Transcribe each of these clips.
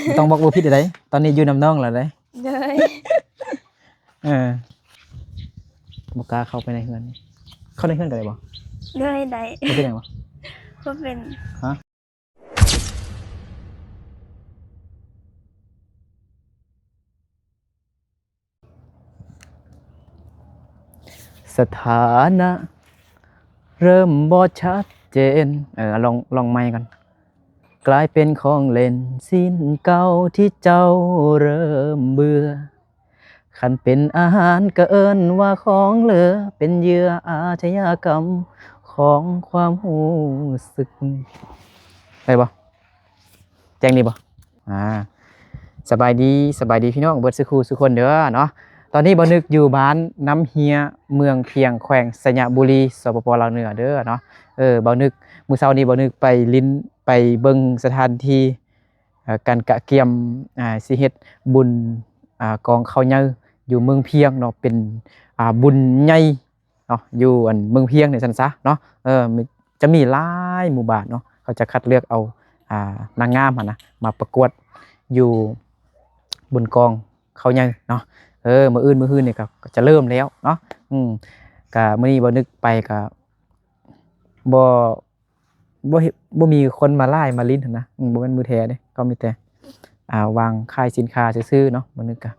ບໍ່ຕ້ອງບອກເບີຜິດໃດ. ຕອນນີ້ຢູ່ນຳນ້ອງແລ້ວເດ້. ໂດຍ. ເອີ ບໍ່ກ້າເຂົ້າໄປໃນເຮືອນ. ເຂົ້າໃນເຮືອນກໍໄດ້ບໍ່? ໂດຍ ໄດ້. ບໍ່ເປັນຫຍັງບໍ່? ບໍ່ເປັນ. ຮະ? ສະຖານະເລີ່ມບໍ່ຊັດເຈນ. ເອີ ລອງ ລອງໃໝ່ກ່ອນ. ກາຍເປັນຂອງເລ່ນຊີ້ນເກົ່າທີ່ເຈົ້າເລີ່ມເບື່ອ. ຄັນເປັນອາຫານກໍເອີ້ນວ່າຂອງເຫຼືອ, ເປັນເຫຍື່ອອາຊະຍາກຳຂອງຄວາມຮູ້ສຶກ. ໄດ້ບໍ່? ແຈ້ງດີບໍ່? ອ່າ ສະບາຍດີ, ສະບາຍດີພີ່ນ້ອງເບິດສູ່ຄູ່ສູ່ຄົນເດີເນາະ. ຕອນນີ້ບ່າວນຶກຢູ່ບ້ານນ້ຳເຮຍ ເມືອງພຽງ ແຂວງໄຊຍະບູລີ ສປປ ລາວເໜືອເດີເນາະ. ເອີ ບ່າວນຶກ ມື້ເຊົ້ານີ້ບ່າວນຶກໄປຫຼິ້ນ ໄປເບິ່ງສະຖານທີ່ ເອີ ການກະກຽມ ອ່າ ຊິເຮັດບຸນ ອ່າ ກອງເຂົ້າໃຫຍ່ຢູ່ເມືອງພຽງເນາະ, ເປັນ ອ່າ ບຸນໃຫຍ່ ເນາະ ຢູ່ອັນເມືອງພຽງນີ້ຊັ້ນຊະເນາະ. ເອີ ຈະມີຫຼາຍໝູ່ບ້ານເນາະ, ເຂົາຈະຄັດເລືອກເອົາ ອ່າ ນາງງາມຫັ້ນນະ ມາປະກວດຢູ່ບຸນກອງເຂົ້າໃຫຍ່ເນາະ. ເອີ ມື້ອື່ນມື້ຮືນນີ້ກໍ ກໍຈະເລີ່ມແລ້ວເນາະ. ອືມ ກະມື້ນີ້ບໍ່ນຶກໄປກະບໍ່ ບໍ່ເຫັນ ບໍ່ມີຄົນມາຫຼາຍມາຫຼິ້ນຫັ້ນນະ. ອືມ ບໍ່ແມ່ນມື້ແທ້ເດ້, ກໍມີແຕ່ ອ່າ ວາງຂາຍສິນຄ້າຊື່ໆເນາະ. ມື້ໜຶ່ງກະ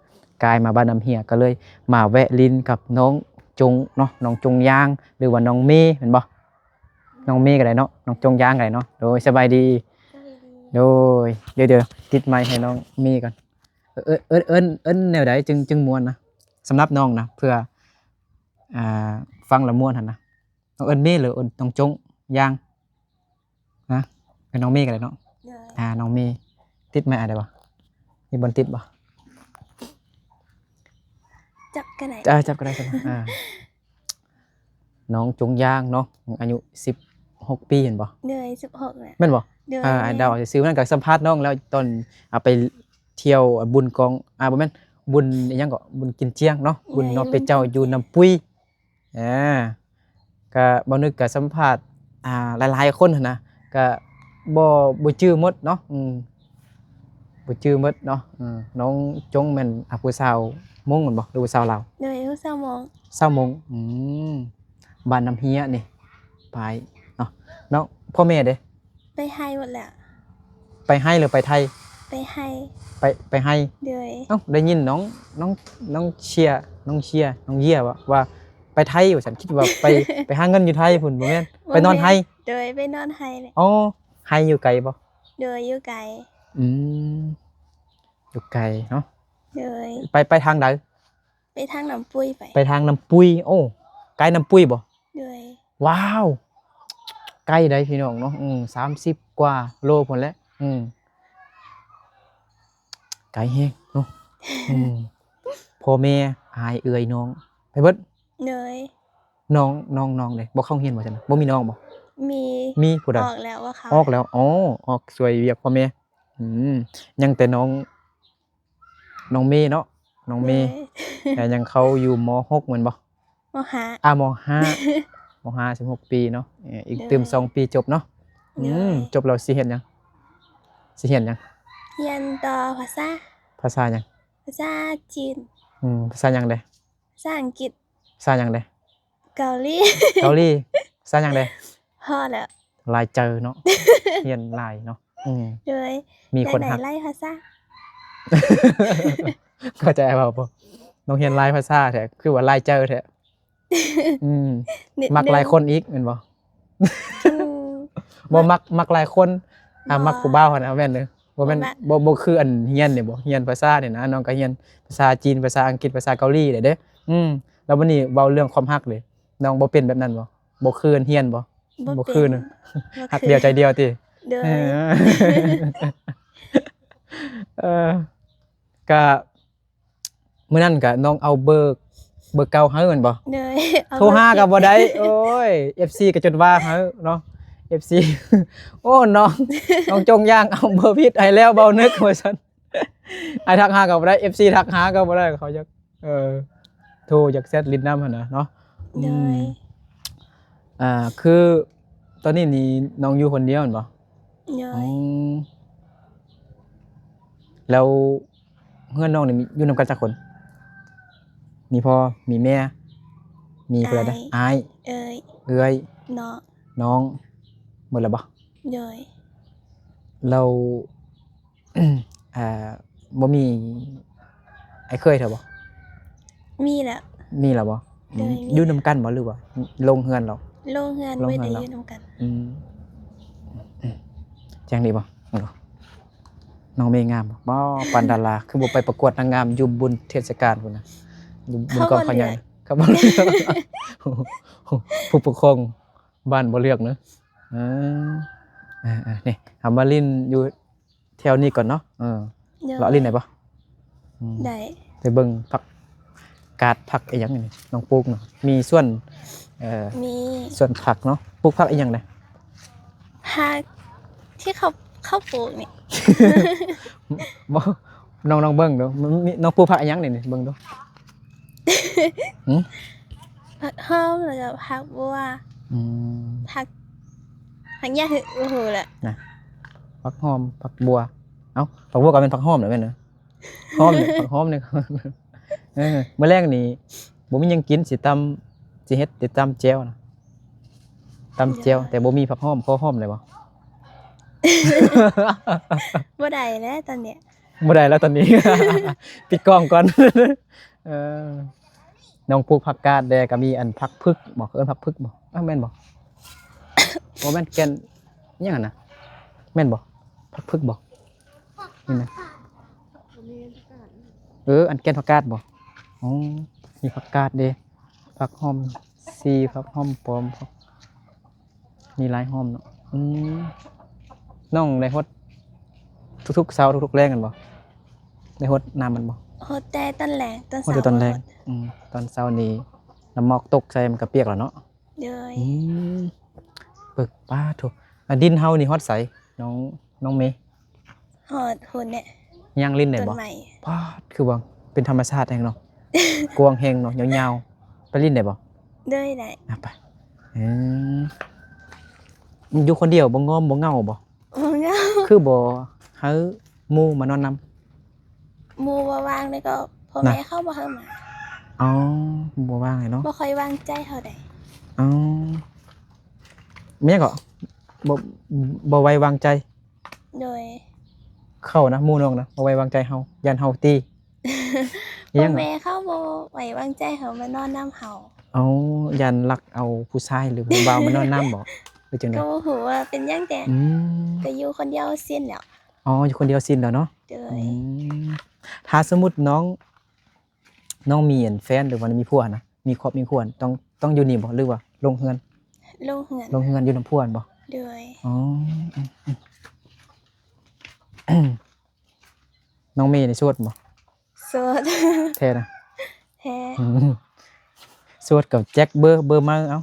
ກາຍມາບ້ານນ້ຳເຮຍ ກໍເລີຍມາແວະຫຼິ້ນກັບນ້ອງຈົງເນາະ, ນ້ອງຈົງຢາງ ຫຼືວ່ານ້ອງເມ ແມ່ນບໍ່? ນ້ອງເມກໍໄດ້ເນາະ, ນ້ອງຈົງຢາງກໍໄດ້ເນາະ. ໂດຍ ສະບາຍດີ. ສະບາຍດີ. ໂດຍ ດຽວໆ ຕິດໄມໃຫ້ນ້ອງເມກ່ອນ. ເອີ້ນ ເອີ້ນ ເອີ້ນ ເອີ້ນແນວໃດຈຶ່ງ ຈຶ່ງມ່ວນນະ? ສຳລັບນ້ອງນະ ເພື່ອ ອ່າ ຟັງແລ້ວມ່ວນຫັ້ນນະ. ນ້ອງເອີ້ນເມ ຫຼືເອີ້ນນ້ອງຈົງຢາງ? ຮະ? ເອີ້ນນ້ອງເມກໍໄດ້ເນາະ. ໂດຍ. ອ່າ ນ້ອງເມ ຕິດໄມອ້າຍໄດ້ບໍ່? ມີບ່ອນຕິດບໍ່? ຈັບກໍໄດ້. ເອີ ຈັບກໍໄດ້. ອ່າ ນ້ອງຈົງຢາງເນາະ, ອາຍຸສິບຫົກປີແມ່ນບໍ່? ໂດຍ ສິບຫົກແຫຼະ. ແມ່ນບໍ່? ໂດຍ. ອ່າ ເດົາຊື່ໆ ນັ້ນກໍສຳພາດນ້ອງແລ້ວ ຕອນ ອ່າ ໄປທ່ຽວບຸນກອງ ອ່າ ບໍ່ແມ່ນ ບຸນອີ່ຫຍັງເກາະ ບຸນກິນຈຽງເນາະ, ບຸນນ້ອງເປັດເຈົ້າຢູ່ນ້ຳປຸຍ. ອ່າ ກະບໍ່ນຶກກະສຳພາດ ອ່າ ຫຼາຍໆຄົນຫັ້ນນະ, ກະບໍ່ ບໍ່ຈື່ໝົດເນາະ. ອືມ ບໍ່ຈື່ໝົດເນາະ. ເອີ ນ້ອງຈົງແມ່ນ ອ່າ ຜູ້ສາວມົ້ງແມ່ນບໍ່ ຫຼືຜູ້ສາວລາວ? ໂດຍ ຜູ້ສາວມົ້ງ. ສາວມົ້ງ. ອືມ ບ້ານນ້ຳເຮຍນີ້ ປາຍເນາະ. ເນາະ ພໍ່ແມ່ເດ້? ໄປໄຮ່ໝົດແລ້ວ. ໄປໄຮ່ ຫຼືໄປໄທ? ໄປໄຮ່. ໄປ ໄປໄຮ່. ໂດຍ. ເອົ້າ ໄດ້ຍິນນ້ອງ ນ້ອງ ນ້ອງເຊຍ ນ້ອງເຊຍ ນ້ອງເຢຍ ວ່າ ວ່າໄປໄທວ່າຊັ້ນ, ຄິດວ່າໄປ ໄປຫາເງິນຢູ່ໄທພຸ້ນ. ບໍ່ແມ່ນ. ບໍ່ແມ່ນ. ໄປນອນໄຮ່. ໂດຍ ໄປນອນໄຮ່ແຫຼະ. ອໍ ໄຮ່ຢູ່ໄກບໍ່? ໂດຍ ຢູ່ໄກ. ອືມ ຢູ່ໄກເນາະ. ໂດຍ. ໄປ ໄປທາງໃດ? ໄປທາງນ້ຳປຸຍໄປ. ໄປທາງນ້ຳປຸຍ. ໂອ້ ໃກ້ນ້ຳປຸຍບໍ່? ໂດຍ. ວ້າວ ໃກ້ໃດ໋ພີ່ນ້ອງເນາະ. ອືມ ສາມສິບກວ່າໂລພຸ້ນແຫຼະ. ອືມ ໄກແຮງເນາະ. ອືມ ພໍ່ແມ່ ອ້າຍເອື້ອຍນ້ອງ ໄປເບິດ. ໂດຍ. ນ້ອງ ນ້ອງ ນ້ອງເດ້ ບໍ່ເຂົ້າໂຮງຮຽນບໍ່ຊັ້ນນະ? ບໍ່ມີນ້ອງບໍ່? ມີ. ມີຜູ້ໃດ? ອອກແລ້ວວ່າເຂົາ. ອອກແລ້ວ. ອໍ ອອກຊ່ວຍວຽກພໍ່ແມ່. ອືມ ຍັງແຕ່ນ້ອງ ນ້ອງເມເນາະ ນ້ອງເມ. ໂດຍ. ແຕ່ຍັງເຂົ້າຢູ່ ມໍຫົກ ແມ່ນບໍ່? ມໍຫ້າ. ອ່າ ມໍຫ້າ ມໍຫ້າ ສິບຫົກປີເນາະ. ເອີ ອີກ ໂດຍ ຕື່ມສອງປີຈົບເນາະ. ໂດຍ. ອືມ ຈົບແລ້ວຊິເຮັດຫຍັງ? ຊິຮຽນຫຍັງ? ຮຽນຕໍ່ພາສາ. ພາສາຫຍັງ? ພາສາຈີນ. ອືມ ພາສາຫຍັງເດ້? ພາສາອັງກິດ. ພາສາຫຍັງເດ້? ເກົາຫຼີ. ເກົາຫຼີ. ພາສາຫຍັງເດ້? ພໍແລ້ວ. ຫຼາຍໃຈເນາະ ຮຽນຫຼາຍເນາະ. ອືມ ໂດຍ. ມີຄົນຮັກ. ຢາກໄດ້ຫຼາຍພາສາ. ເຂົ້າໃຈເວົ້າບໍ່? ນ້ອງຮຽນຫຼາຍພາສາແທ້ ຄືວ່າຫຼາຍໃຈແທ້. ອືມ ມັກຫຼາຍຄົນອີກແມ່ນບໍ່? ອືມ ບໍ່ມັກ ມັກຫຼາຍຄົນ. ອ່າ ບໍ່ ມັກຜູ້ບ່າວຫັ້ນນະ. ແມ່ນເດີ. ບໍ່ແມ່ນ ບໍ່ ບໍ່ຄືອັນຮຽນນີ້ບໍ່? ຮຽນພາສານີ້ນະ ນ້ອງກໍຮຽນພາສາຈີນ ພາສາອັງກິດ ພາສາເກົາຫຼີໄດ້ເດ້. ອືມ ແລ້ວບັດນີ້ເວົ້າເລື່ອງຄວາມຮັກເດ້ ນ້ອງບໍ່ເປັນແບບນັ້ນບໍ່? ບໍ່ຄືອັນຮຽນບໍ່? ບໍ່ ບໍ່ຄືນະ. ບໍ່ເປັນ. ຮັກດຽວໃຈດຽວຕິ? ໂດຍ. ເອີ ເອີ ກະ ມື້ນັ້ນກະນ້ອງເອົາເບີ ເບີເກົ່າໃຫ້ແມ່ນບໍ່? ໂດຍ. ໂທຫາກໍບໍ່ໄດ້. ໂອ້ຍ ເອັຟຊີກໍຈົນວ່າໃຫ້ເນາະ ເອັຟຊີ. ໂອ້ ນ້ອງ ນ້ອງຈົງຢາງເອົາເບີຜິດໃຫ້ແລ້ວ ເບົານຶກວ່າຊັ້ນ. ອ້າຍທັກຫາກໍບໍ່ໄດ້ ເອັຟຊີທັກຫາກໍບໍ່ໄດ້ ເຂົາຢາກ ເອີ ໂທຢາກແຊັດຫຼິ້ນນຳຫັ້ນນະເນາະ. ໂດຍ. ອືມ ອ່າ ຄືຕອນນີ້ນີ້ນ້ອງຢູ່ຄົນດຽວແມ່ນບໍ່? ໂດຍ. ອໍ ອືມ ແລ້ວເຮືອນນ້ອງນີ້ມີ ຢູ່ນຳກັນຈັກຄົນ? ມີພໍ່ ມີແມ່ ມີຜູ້ໃດແດ່? ອ້າຍ ອ້າຍ ເອີຍ ເອື້ອຍ ນ້ອງ ນ້ອງ ໝົດແລ້ວບໍ່? ໂດຍ ແລ້ວ ອ່າ ບໍ່ມີອ້າຍເຂີຍເທື່ອບໍ່? ມີແລ້ວ ມີແລ້ວບໍ່? ໂດຍ ອືມ ມີ ຢູ່ນຳກັນບໍ່ ຫຼືວ່າລົງເຮືອນແລ້ວ? ລົງເຮືອນ ລົງເຮືອນ ບໍ່ໄດ້ຢູ່ນຳກັນ ອືມ ຈັ່ງນີ້ບໍ່? ນ້ອງເມງາມບໍ່? ປ້າ ປານດາລາ ຄືບໍ່ໄປປະກວດນາງງາມຢູ່ບຸນເທດສະການພຸ້ນນະ ຢູ່ບຸນກອງເຂົາໃຫຍ່ ເຂົາບໍ່ເລືອກ ເຂົາບໍ່ເລືອກ ຜູ້ປົກຄອງບ້ານບໍ່ເລືອກເນາະ ເອີ ເອີໆ ນີ້ ເຮົາມາຫຼິ້ນຢູ່ ແຖວນີ້ກ່ອນເນາະ ເອີ ໂດຍ ເລາະຫຼິ້ນໄດ້ບໍ່? ອືມ ໄດ້ ໄປເບິ່ງຜັກກາດ ຜັກອີ່ຫຍັງນີ້ ນ້ອງປູກເນາະ ມີສວນ ເອີ ມີສວນຜັກເນາະ ປູກຜັກອີ່ຫຍັງແດ່? ຜັກທີ່ເຂົາ ເຂົາປູກນີ້ ບໍ່ ນ້ອງ ນ້ອງເບິ່ງດູ ມັນມີ ນ້ອງປູກຜັກອີ່ຫຍັງນີ້ ເບິ່ງດູ ຫື? ຜັກຫອມ ແລ້ວກໍຜັກບົວ ອືມ ຜັກ ຜັກຫຍັງ ບໍ່ຮູ້ລະ ນະ ຜັກຫອມ ຜັກບົວ ເອົ້າ ຜັກບົວກໍແມ່ນຜັກຫອມແຫຼະແມ່ນເນາະ ຫອມນີ້ ຜັກຫອມນີ້ ເອີ ມື້ແລງນີ້ບໍ່ມີຫຍັງກິນ ຊິຕຳ ຊິເຮັດແຕ່ຕຳແຈ່ວນະ ຕຳແຈ່ວ ແຕ່ບໍ່ມີຜັກຫອມ ຂໍຫອມໄດ້ບໍ່? ບໍ່ໄດ້ແລ້ວຕອນນີ້ ບໍ່ໄດ້ແລ້ວຕອນນີ້ ປິດກ້ອງກ່ອນ ເອີ ນ້ອງປູກຜັກກາດແດ່ ກໍມີອັນຜັກຜຶກບໍ ເອີ້ນຜັກຜຶກບໍ? ອ້າວ ແມ່ນບໍ? ບໍ່ແມ່ນແກ່ນຫຍັງຫັ້ນນະ ແມ່ນບໍ? ຜັກຜຶກບໍ? ນີ້ນະ ເອີ ອັນແກ່ນຜັກກາດບໍ? ອໍ ມີຜັກກາດເດ້ ຜັກຫອມຊີ ຜັກຫອມປ້ອມ ຜັກ ມີຫຼາຍຫອມເນາະ ອືມ ນ້ອງໄດ້ຫົດທຸກໆເຊົ້າ ທຸກໆແລງແມ່ນບໍ່? ໄດ້ຫົດນ້ຳມັນບໍ່? ຫົດແຕ່ຕອນແລງ ຕອນເຊົ້າບໍ່ຫົດ ອືມ ຕອນເຊົ້ານີ້ນ້ຳໝອກຕົກໃສ່ມັນກໍປຽກແລ້ວເນາະ ໂດຍ ອືມ ປຶກ ປາດໂທ້ ອາ ດິນເຮົານີ້ຮອດໃສ ນ້ອງ ນ້ອງເມ? ຮອດພຸ້ນແຫຼະ ຍ່າງຫຼິ້ນໄດ້ບໍ່? ປາດ ຄືວ່າເປັນທຳມະຊາດແຮງເນາະ ກວ້າງແຮງເນາະ ຍາວໆ ໄປຫຼິ້ນໄດ້ບໍ່? ໂດຍ ໄດ້ ອາ ໄປ ເອີ ຢູ່ຄົນດຽວບໍ່ງອມບໍ່ເຫງົາບໍ່? ບໍ່ເຫງົາ ຄືບໍ່ໃຫ້ໝູ່ມານອນນຳ? ໝູ່ບໍ່ວ່າງ ແລ້ວກໍພໍ່ແມ່ເຂົາບໍ່ໃຫ້ມາ ອໍ ໝູ່ບໍ່ວ່າງເນາະ ບໍ່ຄ່ອຍວາງໃຈເທົ່າໃດ ອໍ ແມ່ນກໍ ບໍ່ ບໍ່ໄວ້ວາງໃຈ ໂດຍ ເຂົານະ ໝູ່ນ້ອງນະ ບໍ່ໄວ້ວາງໃຈເຮົາ ຢ້ານເຮົາຕີ ອີ່ຫຍັງ ພໍ່ແມ່ເຂົາບໍ່ໄວ້ວາງໃຈເຮົາມານອນນຳເຮົາ ເອົ້າ ຢ້ານລັກເອົາຜູ້ຊາຍ ຫຼືຜູ້ບ່າວມານອນນຳບໍ ຫຼືຈັ່ງໃດ? ກໍບໍ່ຮູ້ວ່າເປັນຫຍັງ ແຕ່ ອືມ ກໍຢູ່ຄົນດຽວຊິນແລ້ວ ອໍ ຢູ່ຄົນດຽວຊິນແລ້ວເນາະ ໂດຍ ອືມ ຖ້າສົມມຸດນ້ອງ ນ້ອງມີອັນແຟນ ຫຼືວ່າມີຜົວນະ ມີຄອບມີຄົວ ຕ້ອງ ຕ້ອງຢູ່ນີ້ບໍ່ ຫຼືວ່າລົງເຮືອນ? ລົງເຮືອນ ລົງເຮືອນຢູ່ນຳຜົວບໍ່? ໂດຍ ອໍ ອືມ ອືມ ນ້ອງເມນີ້ໂສດບໍ່? ໂສດ ແທ້ນະ? ແທ້ ອືມ ໂສດກໍແຈັກເບີ ເບີໃໝ່ ເອົ້າ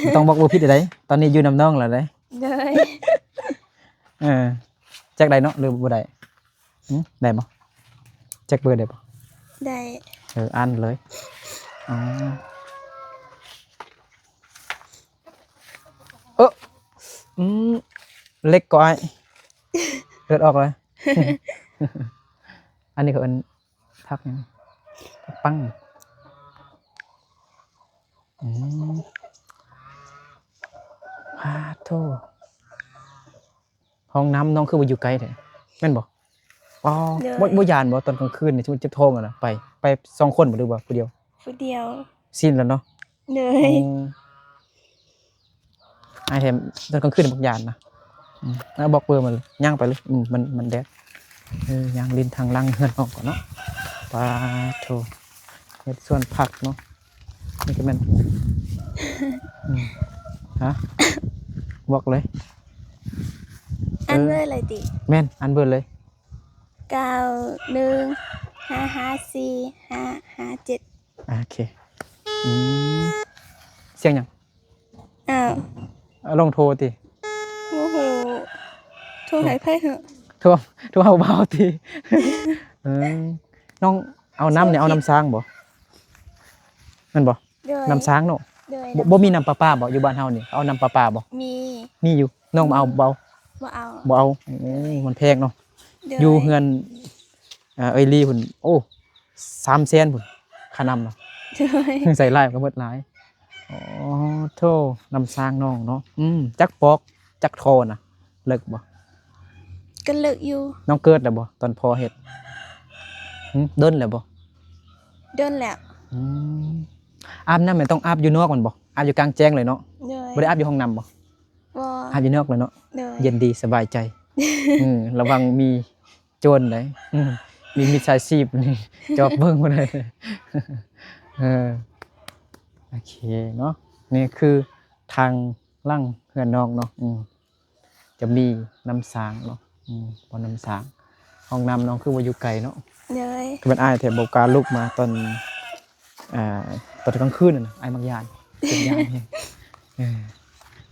ບໍ່ຕ້ອງບອກເບີຜິດໃດ ຕອນນີ້ຢູ່ນຳນ້ອງແລ້ວເດ້ ໂດຍ ເອີ ແຈັກໄດ້ເນາະ ຫຼືບໍ່ໄດ້? ຫື ໄດ້ບໍ່? ແຈັກເບີໄດ້ບໍ່? ໄດ້ ເອີ ອ່ານເລີຍ ອໍ ເອີ ອືມ ເຫຼັກກໍອ້າຍ ເລືອດອອກເລີຍ ອັນນີ້ເຂົາເອີ້ນຜັກຫຍັງ? ຜັກປັງ ອືມ ປາດໂທ້ ຫ້ອງນ້ຳນ້ອງຄືວ່າຢູ່ໄກແທ້ ແມ່ນບໍ່? ອໍ ໂດຍ ບໍ່ ບໍ່ຢ້ານບໍ່ ຕອນກາງຄືນນີ້ ສົມມຸດເຈັບທ້ອງຫັ້ນນະ ໄປ ໄປສອງຄົນບໍ່ ຫຼືວ່າຜູ້ດຽວ? ຜູ້ດຽວ ຊິນແລ້ວເນາະ ໂດຍ ອືມ ອ້າຍແຖມ ຕອນກາງຄືນບັກຢ້ານນະ ອືມ ເອົາບອກເບີມັນ ຍ່າງໄປເລີຍ ອືມ ມັນ ມັນແດດ ເອີ ຍ່າງຫຼິ້ນທາງຫຼັງເຮືອນນ້ອງກ່ອນເນາະ ປາດໂທ້ ເຮັດສວນຜັກເນາະ ນີ້ກໍແມ່ນ ອືມ ຮະ ບອກເລີຍ ອ່ານເບີເລີຍຕິ? ແມ່ນ ອ່ານເບີເລີຍ ເກົ້າ ໜຶ່ງ ຫ້າ ຫ້າ ສີ່ ຫ້າ ຫ້າ ເຈັດ ໂອເຄ ອືມ ສຽງຫຍັງ? ອ້າວ ອາ ລົງໂທຕິ? ບໍ່ຮູ້ ໂທໃຫ້ໃຜຫື? ໂທ ໂທຫາຜູ້ບ່າວຕິ? ເອີ ນ້ອງເອົານ້ຳນີ້ ເອົານ້ຳຊາງບໍ່? ແມ່ນບໍ່? ໂດຍ ນ້ຳຊາງເນາະ ໂດຍ ບໍ່ ບໍ່ມີນ້ຳປະປາບໍ່? ຢູ່ບ້ານເຮົານີ້ເອົານ້ຳປະປາບໍ່? ມີ ມີຢູ່ ນ້ອງມາເອົາບໍ່? ບໍ່ເອົາ ບໍ່ເອົາ ໂອ້ ມັນແພງເນາະ ໂດຍ ຢູ່ເຮືອນ ອ່າ ເອື້ອຍລີພຸ້ນ ໂອ້ ສາມແສນພຸ້ນ ຄ່ານ້ຳນະ. ໃສ່ຫຼາຍກໍໝົດຫຼາຍ. ອໍ ໂທ້ ນ້ຳສ້າງນ້ອງເນາະ. ອືມ ຈັກປອກ ຈັກທໍ່ນະ ເລິກບໍ່? ກໍເລິກຢູ່. ນ້ອງເກີດແລ້ວບໍ່ ຕອນພໍ່ເຮັດ? ຫຶ ດົນແລ້ວບໍ່? ດົນແລ້ວ. ອືມ ອາບນ້ຳນີ້ຕ້ອງອາບຢູ່ນອກແມ່ນບໍ່? ອາບຢູ່ກາງແຈ້ງເລີຍເນາະ? ໂດຍ. ບໍ່ໄດ້ອາບຢູ່ຫ້ອງນ້ຳບໍ່? ບໍ່. ອາບຢູ່ນອກເລີຍເນາະ? ໂດຍ. ເຢັນດີສະບາຍໃຈ. ອືມ ລະວັງມີໂຈນໄດ໋. ອືມ ມີມິດສາຊີບນີ້ຈອບເບິ່ງບໍ່ໄດ້. ເອີ ໂອເຄເນາະ. ນີ້ຄືທາງຫຼັງເຮືອນນ້ອງເນາະ. ອືມ ຈະມີນ້ຳສ້າງເນາະ. ອືມ ບ່ອນນ້ຳສ້າງ. ຫ້ອງນ້ຳນ້ອງຄືວ່າຢູ່ໄກເນາະ? ໂດຍ. ຄືແມ່ນອ້າຍແທ້ບໍ່ກ້າລຸກມາຕອນ ອ່າ ຕອນກາງຄືນນັ້ນນະ ອ້າຍມັກຢ້ານ ເປັນຢ້ານແຮງ. ເອີ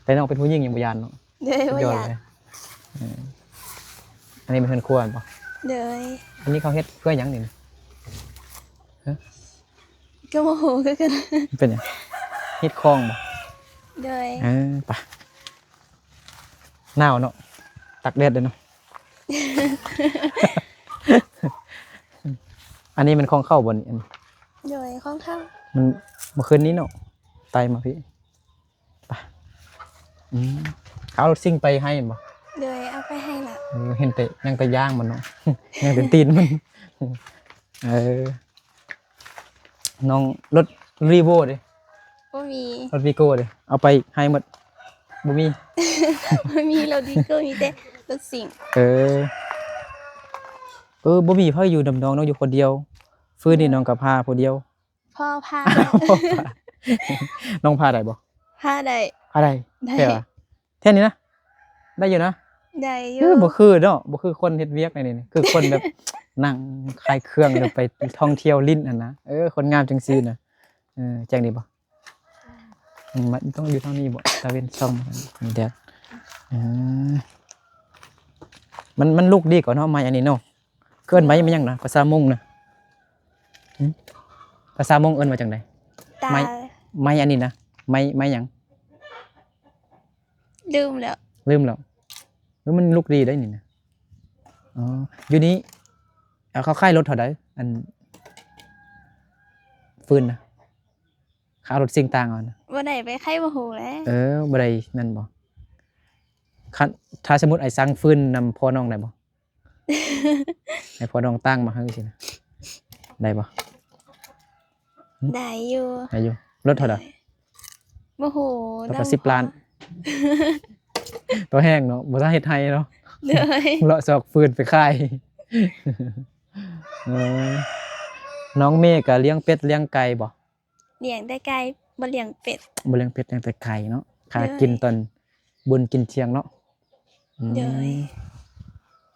ແຕ່ນ້ອງເປັນຜູ້ຍິງຍັງບໍ່ຢ້ານເນາະ? ໂດຍ. ສຸດຍອດເລີຍ. ເອີ ອັນນີ້ແມ່ນເຮືອນຄົວແມ່ນບໍ່? ໂດຍ. ອັນນີ້ເຂົາເຮັດເພື່ອຫຍັງນີ້ນະ? ຮະ? ກໍບໍ່ຮູ້ຄືກັນ. ເປັນຫຍັງ? ເຮັດຄອງບໍ່? ໂດຍ. ເອີ ໄປ. ໜາວເນາະ ຕາກແດດເດ້ເນາະ. ອັນນີ້ແມ່ນຂອງເຂົາບໍ່ນີ້? ອັນ ໂດຍ ຂອງເຂົາ. ມັນ ເມື່ອຄືນນີ້ເນາະ ໄຕ່ມາພີ້. ໄປ. ອືມ ເອົາລົດຊິງໄປໃຫ້ແມ່ນບໍ່? ໂດຍ ເອົາໄປໃຫ້ລະ. ເອີ ເຫັນແຕ່ ຍັງແຕ່ຢາງມັນເນາະ ຍັງແຕ່ຕີນມັນ. ເອີ ນ້ອງ ລົດ Revo ເດ້? ບໍ່ມີ. ລົດ Vigo ເດ້? ເອົາໄປໃຫ້ໝົດ. ບໍ່ມີ. ບໍ່ມີລົດ Vigo ມີແຕ່ລົດຊິງ. ເອີ ເອີ ບໍ່ມີໃຜຢູ່ນຳນ້ອງ ນ້ອງຢູ່ຄົນດຽວ. ຟືນນີ້ ໂດຍ ນ້ອງກໍຜ່າຜູ້ດຽວ. ພໍ່ຜ່າ. ນ້ອງຜ່າໄດ້ບໍ່? ຜ່າໄດ້. ຜ່າໄດ້. ໄດ້. ແທ້ຫວາ? ແທ້ນີ້ນະ ໄດ້ຢູ່ນະ? ໄດ້ຢູ່. ເອີ ບໍ່ຄືເນາະ ບໍ່ຄືຄົນເຮັດວຽກໃນນີ້ ຄືຄົນແບບ ນັ່ງຂາຍເຄື່ອງ ຫຼືໄປທ່ອງທ່ຽວຫຼິ້ນຫັ້ນນະ. ເອີ ຄົນງາມຈັ່ງຊີ້ນະ. ເອີ ແຈ້ງດີບໍ່? ອືມ ມັນຕ້ອງຢູ່ທາງນີ້ບໍ່? ຕາເວັນສ່ອງ ແດດ. ເອີ ມັນ ມັນລຸກດີກວ່າເນາະ ໄມ້ອັນນີ້ເນາະ. ເອີ້ນໄມ້ ເອີ ໄມ້ຫຍັງນະ ພາສາມົ້ງນະ? ຫຶ ພາສາມົ້ງເອີ້ນວ່າຈັ່ງໃດ? ຕາ ໄມ້ ໄມ້ອັນນີ້ນະ ໄມ້ ໄມ້ຫຍັງ? ລືມແລ້ວ ລືມແລ້ວ. ເອີ ມັນລຸກດີໄດ໋ນີ້ນະ. ອໍ ຢູ່ນີ້ ເຂົາຂາຍລົດເທົ່າໃດ? ອັນ ຟືນນະ ເຂົາເອົາລົດຊິງຕ່າງເອົານະ. ບໍ່ໄດ້ໄປຂາຍ ບໍ່ຮູ້ແຫຼະ. ເອີ ບໍ່ໄດ້ນັ້ນບໍ່? ຄັນ ຖ້າສົມມຸດອ້າຍສັ່ງຟືນນຳພໍ່ນ້ອງໄດ້ບໍ່? ໃຫ້ພໍ່ນ້ອງຕ່າງມາໃຫ້ຊີ້ນະ ໄດ້ບໍ່? ໄດ້ຢູ່ ໄດ້ຢູ່. ລົດເທົ່າໃດ? ບໍ່ຮູ້. ລະກະສິບລ້ານ ຕໍ່ແຮງເນາະ ບໍ່ທັນເຮັດໄຮ່ເນາະ. ໂດຍ. ເລາະຊອກຟືນໄປຂາຍ. ເອີ ນ້ອງເມກະລ້ຽງເປັດລ້ຽງໄກ່ບໍ່? ລ້ຽງແຕ່ໄກ່ ບໍ່ລ້ຽງເປັດ. ບໍ່ລ້ຽງເປັດ ລ້ຽງແຕ່ໄກ່ເນາະ. ຫາ ໂດຍ ກິນຕອນບຸນກິນທ່ຽງເນາະ. ອືມ ໂດຍ.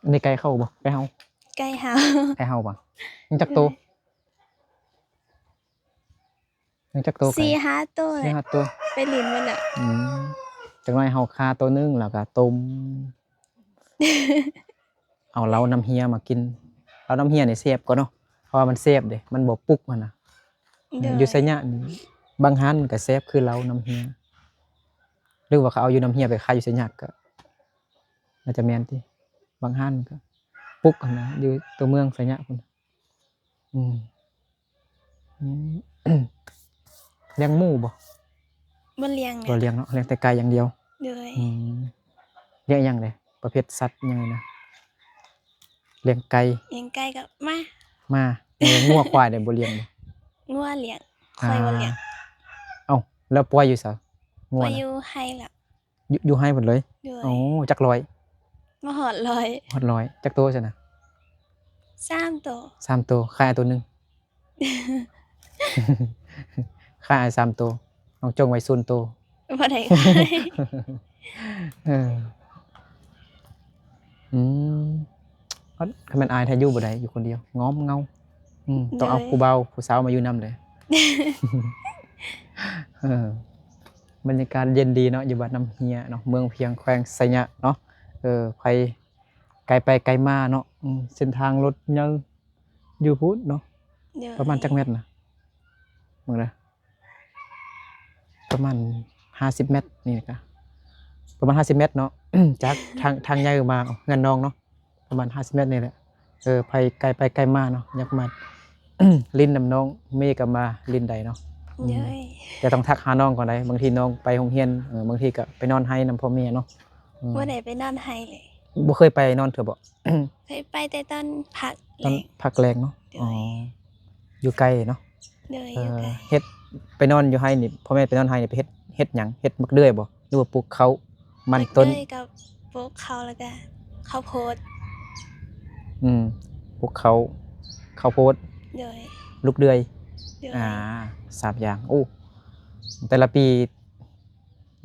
ອັນນີ້ໄກ່ເຂົາບໍ່? ໄກ່ເຮົາ. ໄກ່ເຮົາ. ໄກ່ເຮົາບໍ່? ຍັງຈັກໂຕ? ໂດຍ. ຍັງຈັກໂຕໄກ່? ສີ່ຫ້າໂຕ. ສີ່ຫ້າໂຕ ໄປຫຼິ້ນໝົດແລ້ວ. ອືມ ຈັກໜ້ອຍເຮົາຂ້າໂຕໜຶ່ງ ແລ້ວກະຕົ້ມ ເອົາເຫຼົ້ານ້ຳເຮຍມາກິນ. ເຫຼົ້ານ້ຳເຮຍນີ້ແຊບກວ່າເນາະ ເພາະວ່າມັນແຊບເດ້ ມັນບໍ່ປຸກຫັ້ນນະ. ໂດຍ. ຢູ່ໄຊຍະນີ້ ບາງຮ້ານມັນກະແຊບຄືເຫຼົ້ານ້ຳເຮຍ ຫຼືວ່າເຂົາເອົາຢູ່ນ້ຳເຮຍໄປຂາຍຢູ່ໄຊຍະ ກະໜ້າຈະແມ່ນຕິ. ບາງຮ້ານມັນກະປຸກຫັ້ນນະ ຢູ່ຕົວເມືອງໄຊຍະພຸ້ນ. ອືມ ອືມ ລ້ຽງໝູບໍ່? ບໍ່ລ້ຽງ. ບໍ່ລ້ຽງເນາະ ລ້ຽງແຕ່ໄກ່ຢ່າງດຽວ. ໂດຍ. ອືມ ລ້ຽງຫຍັງເດ? ປະເພດສັດຫຍັງນີ້ນະ? ລ້ຽງໄກ່. ລ້ຽງໄກ່ກໍໝາ. ໝາ. ລ້ຽງງົວຄວາຍເດ ບໍ່ລ້ຽງບໍ່? ງົວລ້ຽງ. ອ່າ ຄວາຍບໍ່ລ້ຽງ. ເອົ້າ ແລ້ວປ່ອຍຢູ່ໃສ? ງົວ ປ່ອຍຢູ່ໄຮ່ລະ. ຢູ່ ຢູ່ໄຮ່ໝົດເລີຍ? ໂດຍ. ໂອ້ ຈັກຮ້ອຍ? ບໍ່ຮອດຮ້ອຍ. ຮອດຮ້ອຍ. ຈັກໂຕຊັ້ນນະ? ສາມໂຕ. ສາມໂຕ. ຂາຍໂຕໜຶ່ງ. ຂາຍອ້າຍສາມໂຕ. ນ້ອງຈົ່ງໄວ້ສູນໂຕ. ບໍ່ໄດ້ຂາຍ. ເອີ ອືມ ຄັນແມ່ນອ້າຍແທ້ຢູ່ບໍ່ໄດ້ ຢູ່ຄົນດຽວ ງອມເຫງົາ. ອືມ ຕ້ອງເອົາ ໂດຍ ຜູ້ບ່າວຜູ້ສາວມາຢູ່ນຳເດ້. ເອີ ບັນຍາກາດເຢັນດີເນາະ ຢູ່ວັດນ້ຳເຮຍເນາະ ເມືອງພຽງ ແຂວງໄຊຍະເນາະ. ເອີ ໃຜໄກໄປໄກມາເນາະ. ອືມ ເສັ້ນທາງລົດໃຫຍ່ຢູ່ພຸ້ນເນາະ. ໂດຍ. ປະມານຈັກແມັດນະ? ເບິ່ງເດີ ປະມານຫ້າສິບແມັດນີ້ກະ ປະມານຫ້າສິບແມັດເນາະ ຈາກທາງ ທາງໃຫຍ່ມາເຮືອນນ້ອງເນາະ ປະມານຫ້າສິບແມັດນີ້ແຫຼະ. ເອີ ໃຜໄກໄປໄກມາເນາະ ຢາກມາຫຼິ້ນນຳນ້ອງເມກໍມາຫຼິ້ນໄດ້ເນາະ. ອືມ ໂດຍ ແຕ່ຕ້ອງທັກຫານ້ອງກ່ອນໄດ໋ ບາງທີນ້ອງໄປໂຮງຮຽນ ເອີ ບາງທີກໍໄປນອນໄຮ່ນຳພໍ່ແມ່ເນາະ. ອືມ ບໍ່ໄດ້ໄປນອນໄຮ່ເລີຍ. ບໍ່ເຄີຍໄປນອນເທື່ອບໍ່? ເຄີຍໄປແຕ່ຕອນພັກ ຕອນ ແລງ ພັກແລງເນາະ. ໂດຍ ອໍ ຢູ່ໄກເນາະ. ໂດຍ ເອີ ຢູ່ໄກ. ເຮັດ ໄປນອນຢູ່ໄຮ່ນີ້ ພໍ່ແມ່ໄປນອນໄຮ່ນີ້ ໄປເຮັດ ເຮັດຫຍັງ? ເຮັດໝາກເດືອຍບໍ່ ຫຼືວ່າປູກເຂົ້າ ມັນຕົ້ນ? ໝາກເດືອຍກັບປູກເຂົ້າ ແລ້ວກະເຂົ້າໂພດ. ອືມ ປູກເຂົ້າ ເຂົ້າໂພດ. ໂດຍ ລູກເດືອຍ. ໂດຍ ອ່າ ສາມຢ່າງ. ໂອ້ ແຕ່ລະປີ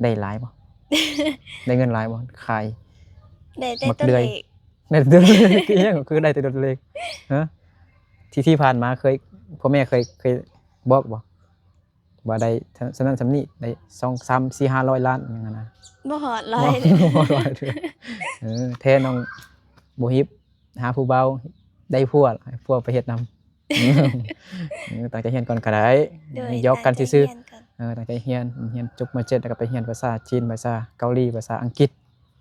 ໄດ້ຫຼາຍບໍ່? ໄດ້ເງິນຫຼາຍບໍ່? ຂາຍ ໄດ້ແຕ່ ໝາກເດືອຍ ໂຕເລກ. ໄດ້ແຕ່ໂຕເລກ. ອີຫຍັງ ຄືໄດ້ແຕ່ໂຕເລກ? ຮະ ທີ່ ທີ່ຜ່ານມາເຄີຍ ພໍ່ແມ່ເຄີຍ ເຄີຍບອກບໍ່ ວ່າໄດ້ສ່ຳນັ້ນສ່ຳນີ້ ໄດ້ສອງ ສາມ ສີ່ ຫ້າຮ້ອຍລ້ານຫຍັງຫັ້ນນະ? ບໍ່ຮອດຮ້ອຍ. ບໍ່ຮອດຮ້ອຍເທື່ອ. ເອີ ແທ້ນ້ອງບໍ່ຮີບຫາຜູ້ບ່າວ ໄດ້ຜົວ ໃຫ້ຜົວໄປເຮັດນຳ. ເອີ ຕັ້ງໃຈຮຽນກ່ອນກໍໄດ້. ໂດຍ ຫຍອກກັນຊື່ໆ. ຕັ້ງໃຈຮຽນກ່ອນ. ເອີ ຕັ້ງໃຈຮຽນ ຮຽນຈົບ ມ.ເຈັດ ແລ້ວກໍໄປຮຽນພາສາຈີນ ພາສາເກົາຫຼີ ພາສາອັງກິດ.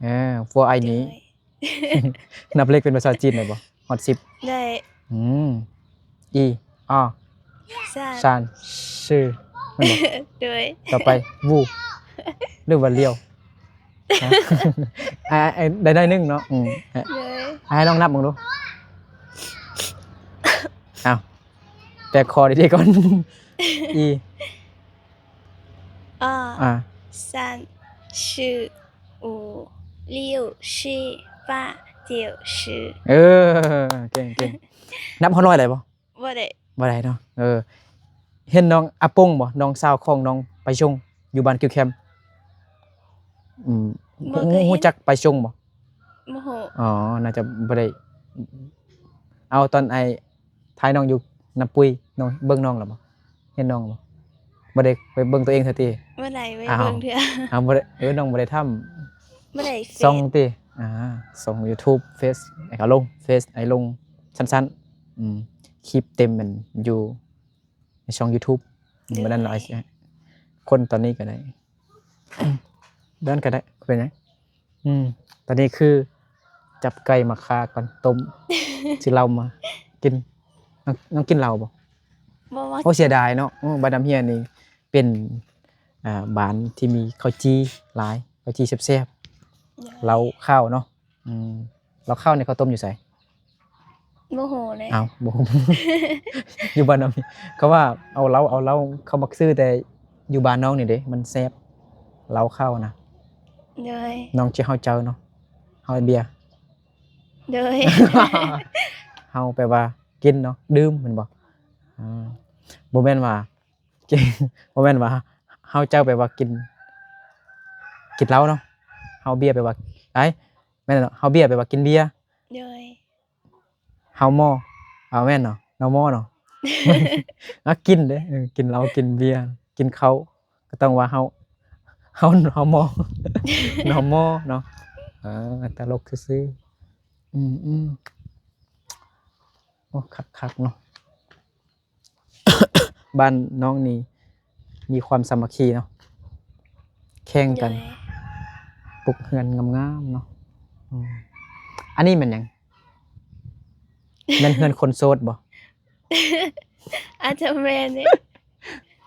ເອີ ພົວອ້າຍນີ້. ໂດຍ ນັບເລກເປັນພາສາຈີນໄດ້ບໍ່? ຮອດສິບ. ໄດ້. ອືມ ອີ ອາ ຊານ ຊານ ຊື່ ແມ່ນບໍ່? ໂດຍ. ຕໍ່ໄປ ວູ ຫຼືວ່າລຽວ? ຮະ ອ່າ ໄດ້ໜ້ອຍໜຶ່ງເນາະ. ອືມ ໂດຍ. ໃຫ້ນ້ອງນັບເບິ່ງດູ. ອ້າວ ແປກຄໍດີໆກ່ອນ. ອີ ອາ ອາ ຊານ ຊື່ ອູ ລິວ ຊີ ຟາ ຈຽວ ຊື່. ເອີ ເກັ່ງໆ. ນັບຮອດຮ້ອຍໄດ້ບໍ່? ບໍ່ໄດ້. ບໍ່ໄດ້ເນາະ. ເອີ ເຫັນນ້ອງອາປົງບໍ່? ນ້ອງສາວຂອງນ້ອງປາຊົງ ຢູ່ບ້ານກິວແຄມ. ອືມ ບໍ່ເຄີຍເຫັນ. ຮູ້ ຮູ້ຈັກປາຊົງບໍ່? ບໍ່ຮູ້. ອໍ ໜ້າຈະບໍ່ໄດ້. ເອົາ ຕອນອ້າຍຖ່າຍນ້ອງຢູ່ນ້ຳປຸຍ ນ້ອງເບິ່ງນ້ອງແລ້ວບໍ່? ເຫັນນ້ອງບໍ່? ບໍ່ໄດ້ໄປເບິ່ງຕົວເອງເທື່ອຕິ? ບໍ່ໄດ້ໄປເບິ່ງເທື່ອ. ອ້າວ ບໍ່ໄດ້. ເອີ ນ້ອງບໍ່ໄດ້ທຳ ບໍ່ໄດ້ເຟດ ຊ່ອງຕິ? ອ່າ ຊ່ອງຢູທູບ ເຟດ ອ້າຍກໍລົງເຟດ ອ້າຍລົງສັ້ນໆ. ອືມ ຄລິບເຕັມມັນຢູ່ໃນຊ່ອງຢູທູບ. ໂດຍ. ມື້ນັ້ນເອົາ ຄົນຕອນນີ້ກໍໄດ້ ເດີນກໍໄດ້ ເປັນຫຍັງ? ອືມ ຕອນນີ້ຄືຈັບໄກ່ມາຂ້າກ່ອນ ຕົ້ມ ຊື້ເຫຼົ້າມາກິນ. ນ້ອງ ນ້ອງກິນເຫຼົ້າບໍ່? ບໍ່ ບໍ່. ໂອ້ ເສຍດາຍເນາະ. ໂອ້ ບ້ານນ້ຳເຮຍນີ້ເປັນ ອ່າ ບ້ານທີ່ມີເຂົ້າຈີ່ຫຼາຍ ເຂົ້າຈີ່ແຊບໆ. ໂດຍ. ເຫຼົ້າຂາວເນາະ. ອືມ ເຫຼົ້າຂາວນີ້ເຂົາຕົ້ມຢູ່ໃສ? ບໍ່ຮູ້ເລີຍ. ເອົ້າ ບໍ່ຮູ້. ຢູ່ບ້ານນ້ຳ ເຂົາວ່າເອົາເຫຼົ້າ ເອົາເຫຼົ້າ ເຂົາມັກຊື້ແຕ່ຢູ່ບ້ານນ້ອງນີ້ເດ້ ມັນແຊບ ເຫຼົ້າຂາວນະ. ໂດຍ. ນ້ອງຈະເຮົາເຈົ້າເນາະ ເຮົາເບຍ. ໂດຍ. ເຮົາແປວ່າກິນເນາະ ດື່ມແມ່ນບໍ່? ອ່າ ບໍ່ແມ່ນວ່າ ບໍ່ແມ່ນວ່າເຮົາເຈົ້າແປວ່າກິນ ກິນເຫຼົ້າເນາະ ເຮົາເບຍແປວ່າ ອ້າຍ ແມ່ນເນາະ ເຮົາເບຍແປວ່າກິນເບຍ. ໂດຍ. ເຮົາມໍ ເອົາ ແມ່ນເນາະ ເຮົາມໍເນາະ ມັກກິນເດ້. ເອີ ກິນເຫຼົ້າ ກິນເບຍ ກິນເຂົ້າ ກໍຕ້ອງວ່າເຮົາ ເຮົາ ເຮົາມໍ ເຮົາມໍເນາະ. ເອີ ຕະຫຼົກຊື່ໆ. ອືມ ອືມ ໂອ້ ຄັກໆເນາະ. ບ້ານນ້ອງນີ້ມີຄວາມສາມັກຄີເນາະ ແຂ່ງກັນ ໂດຍ ປຸກເຮືອນງາມໆເນາະ. ອືມ ອັນນີ້ແມ່ນຫຍັງ? ແມ່ນເຮືອນຄົນໂສດບໍ່? ອາດຈະແມ່ນເດ.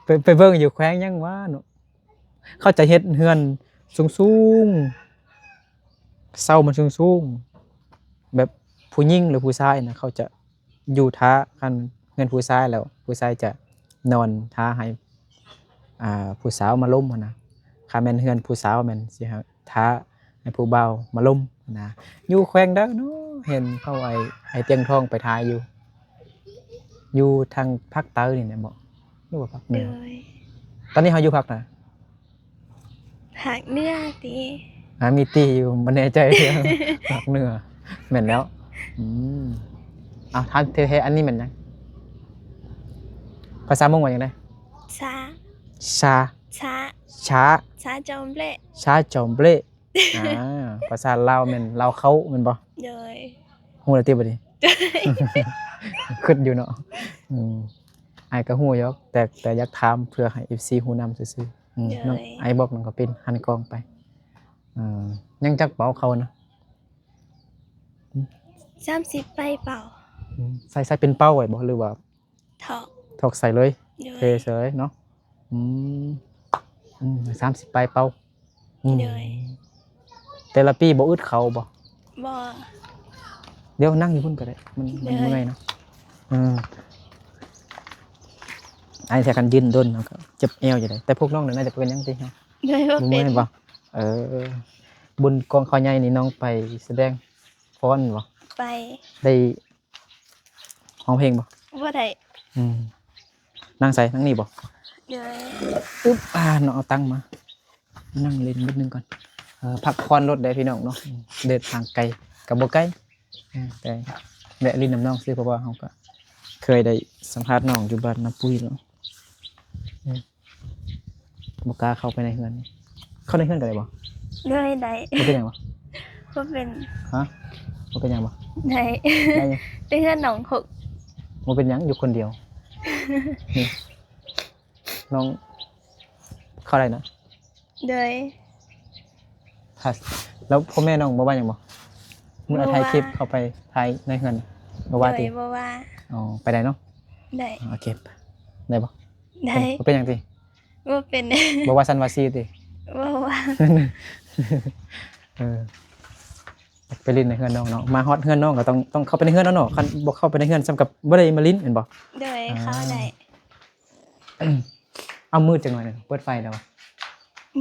ໄປ ໄປເບິ່ງຢູ່ແຂວງຫຍັງຫວາເນາະ ເຂົາຈະເຮັດເຮືອນສູງໆ ເສົາມັນສູງໆ ແບບຜູ້ຍິງ ຫຼື ຜູ້ຊາຍນະ ເຂົາຈະ ຢູ່ຖ້າ ຄັນເຮືອນຜູ້ຊາຍແລ້ວ ຜູ້ຊາຍຈະນອນຖ້າໃຫ້ ອ່າ ຜູ້ສາວມາລົມຫັ້ນນະ. ຄັນແມ່ນເຮືອນຜູ້ສາວແມ່ນຊິຖ້າໃຫ້ຜູ້ບ່າວມາລົມຫັ້ນນະ. ຢູ່ແຂວງໃດເນາະ? ເຫັນເຂົາ ໄອ້ ໄອ້ຕຽງທອງໄປຖ່າຍຢູ່ ຢູ່ທາງພາກໃຕ້ນີ້ແຫຼະເບາະ ຫຼືວ່າພາກເໜືອ? ໂດຍ. ຕອນນີ້ເຮົາຢູ່ພາກໃດ? ພາກເໜືອຕິ? ອ່າ ມີຕິຢູ່ ບໍ່ແນ່ໃຈ ພາກເໜືອ ແມ່ນແລ້ວ. ອືມ ເອົາ ຖາມແທ້ໆ ອັນນີ້ແມ່ນຫຍັງ? ພາສາມົ້ງວ່າຫຍັງໃດ? ຊາ ຊາ ຊາ ຊາ ຊາຈອມເບລະ ຊາຈອມເບລະ. ອ່າ ພາສາລາວແມ່ນລາວເຂົ້າແມ່ນບໍ່? ໂດຍ. ຮູ້ແລ້ວຕິບັດນີ້? ໂດຍ. ຄິດຢູ່ເນາະ. ອືມ ອ້າຍກໍຮູ້ຢູ່ ແຕ່ ແຕ່ຢາກຖາມເພື່ອໃຫ້ເອັຟຊີຮູ້ນຳຊື່ໆ. ອືມ ໂດຍ. ນ້ອງ ອ້າຍບອກນ້ອງກະປິນ ຫັນກ້ອງໄປ. ເອີ ຍັງຈັກເປົາເຂົ້ານະ? ສາມສິບປາຍເປົາ. ອືມ ໃສ່ ໃສ່ເປັນເປົາໄວ້ບໍ່ ຫຼືວ່າຖອກ ຖອກໃສ່ເລີຍ? ໂດຍ ເທໃສ່ເລີຍເນາະ. ອືມ ອືມ ສາມສິບປາຍເປົາ. ອືມ ໂດຍ ແຕ່ລະປີບໍ່ອຶດເຂົ້າບໍ່? ບໍ່ ດຽວນັ່ງຢູ່ພຸ້ນກໍໄດ້ ມັນ ໂດຍ ມັນເມື່ອຍເນາະ. ເອີ ອ້າຍ ຖ້າຄັນຢືນດົນເຮົາກໍເຈັບແອວຢູ່ເດ້ ແຕ່ພວກນ້ອງນີ້ໜ້າຈະບໍ່ເປັນຫຍັງຕິເນາະ. ໂດຍ ບໍ່ ບໍ່ເປັນ ເມື່ອຍບໍ່? ເອີ ບຸນກອງຂ້າວໃຫຍ່ນີ້ນ້ອງໄປສະແດງຟ້ອນບໍ່? ໄປ ໄດ້ ຮ້ອງເພງບໍ່? ບໍ່ໄດ້. ອືມ ນັ່ງໃສ? ນັ່ງນີ້ບໍ່? ໂດຍ ອຶບ ອ່າ ນ້ອງເອົາຕັ່ງມາ ນັ່ງຫຼິ້ນນິດໜຶ່ງກ່ອນ. ເອີ ພັກຜ່ອນລົດໄດ້ພີ່ນ້ອງເນາະ ເດີນທາງໄກກໍບໍ່ໄກ ເອີ ແຕ່ແວະຫຼິ້ນນຳນ້ອງຊື່ ເພາະວ່າເຮົາກໍເຄີຍໄດ້ສຳພາດນ້ອງຢູ່ບ້ານນ້ຳປຸ້ຍແລ້ວ. ອືມ ບໍ່ກ້າເຂົ້າໄປໃນເຮືອນ. ເຂົ້າໃນເຮືອນກໍໄດ້ບໍ່? ໂດຍ ໄດ້. ບໍ່ເປັນຫຍັງບໍ່? ບໍ່ເປັນ. ຮະ? ບໍ່ເປັນຫຍັງບໍ່? ໄດ້ ໄດ້ຢູ່. ແຕ່ເຮືອນນ້ອງຄົກ. ບໍ່ເປັນຫຍັງ ຢູ່ຄົນດຽວ. ນີ້ ນ້ອງເຂົ້າໄດ້ນະ? ໂດຍ. ແລ້ວພໍ່ແມ່ນ້ອງບໍ່ວ່າຫຍັງບໍ່? ມື້ ບໍ່ວ່າ ຖ່າຍຄລິບເຂົ້າໄປຖ່າຍໃນເຮືອນ ບໍ່ວ່າຕິ? ໂດຍ ບໍ່ວ່າ. ອໍ ໄປໄດ້ເນາະ? ໄດ້. ໂອເຄ ໄດ້ບໍ່? ໄດ້. ບໍ່ເປັນຫຍັງຕິ? ບໍ່ເປັນ. ບໍ່ວ່າຊັ້ນວ່າຊີ້ຕິ? ບໍ່ວ່າ. ເອີ ໄປຫຼິ້ນໃນເຮືອນນ້ອງເນາະ ມາຮອດເຮືອນນ້ອງກໍຕ້ອງ ຕ້ອງເຂົ້າໄປໃນເຮືອນເນາະ ຄັນບໍ່ເຂົ້າໄປໃນເຮືອນສ່ຳກັບບໍ່ໄດ້ມາຫຼິ້ນແມ່ນບໍ່? ໂດຍ. ອ່າ ເຂົ້າໄດ້. ເອົາ ມືດຈັກໜ້ອຍໜຶ່ງ ເປີດໄຟແລ້ວບໍ່?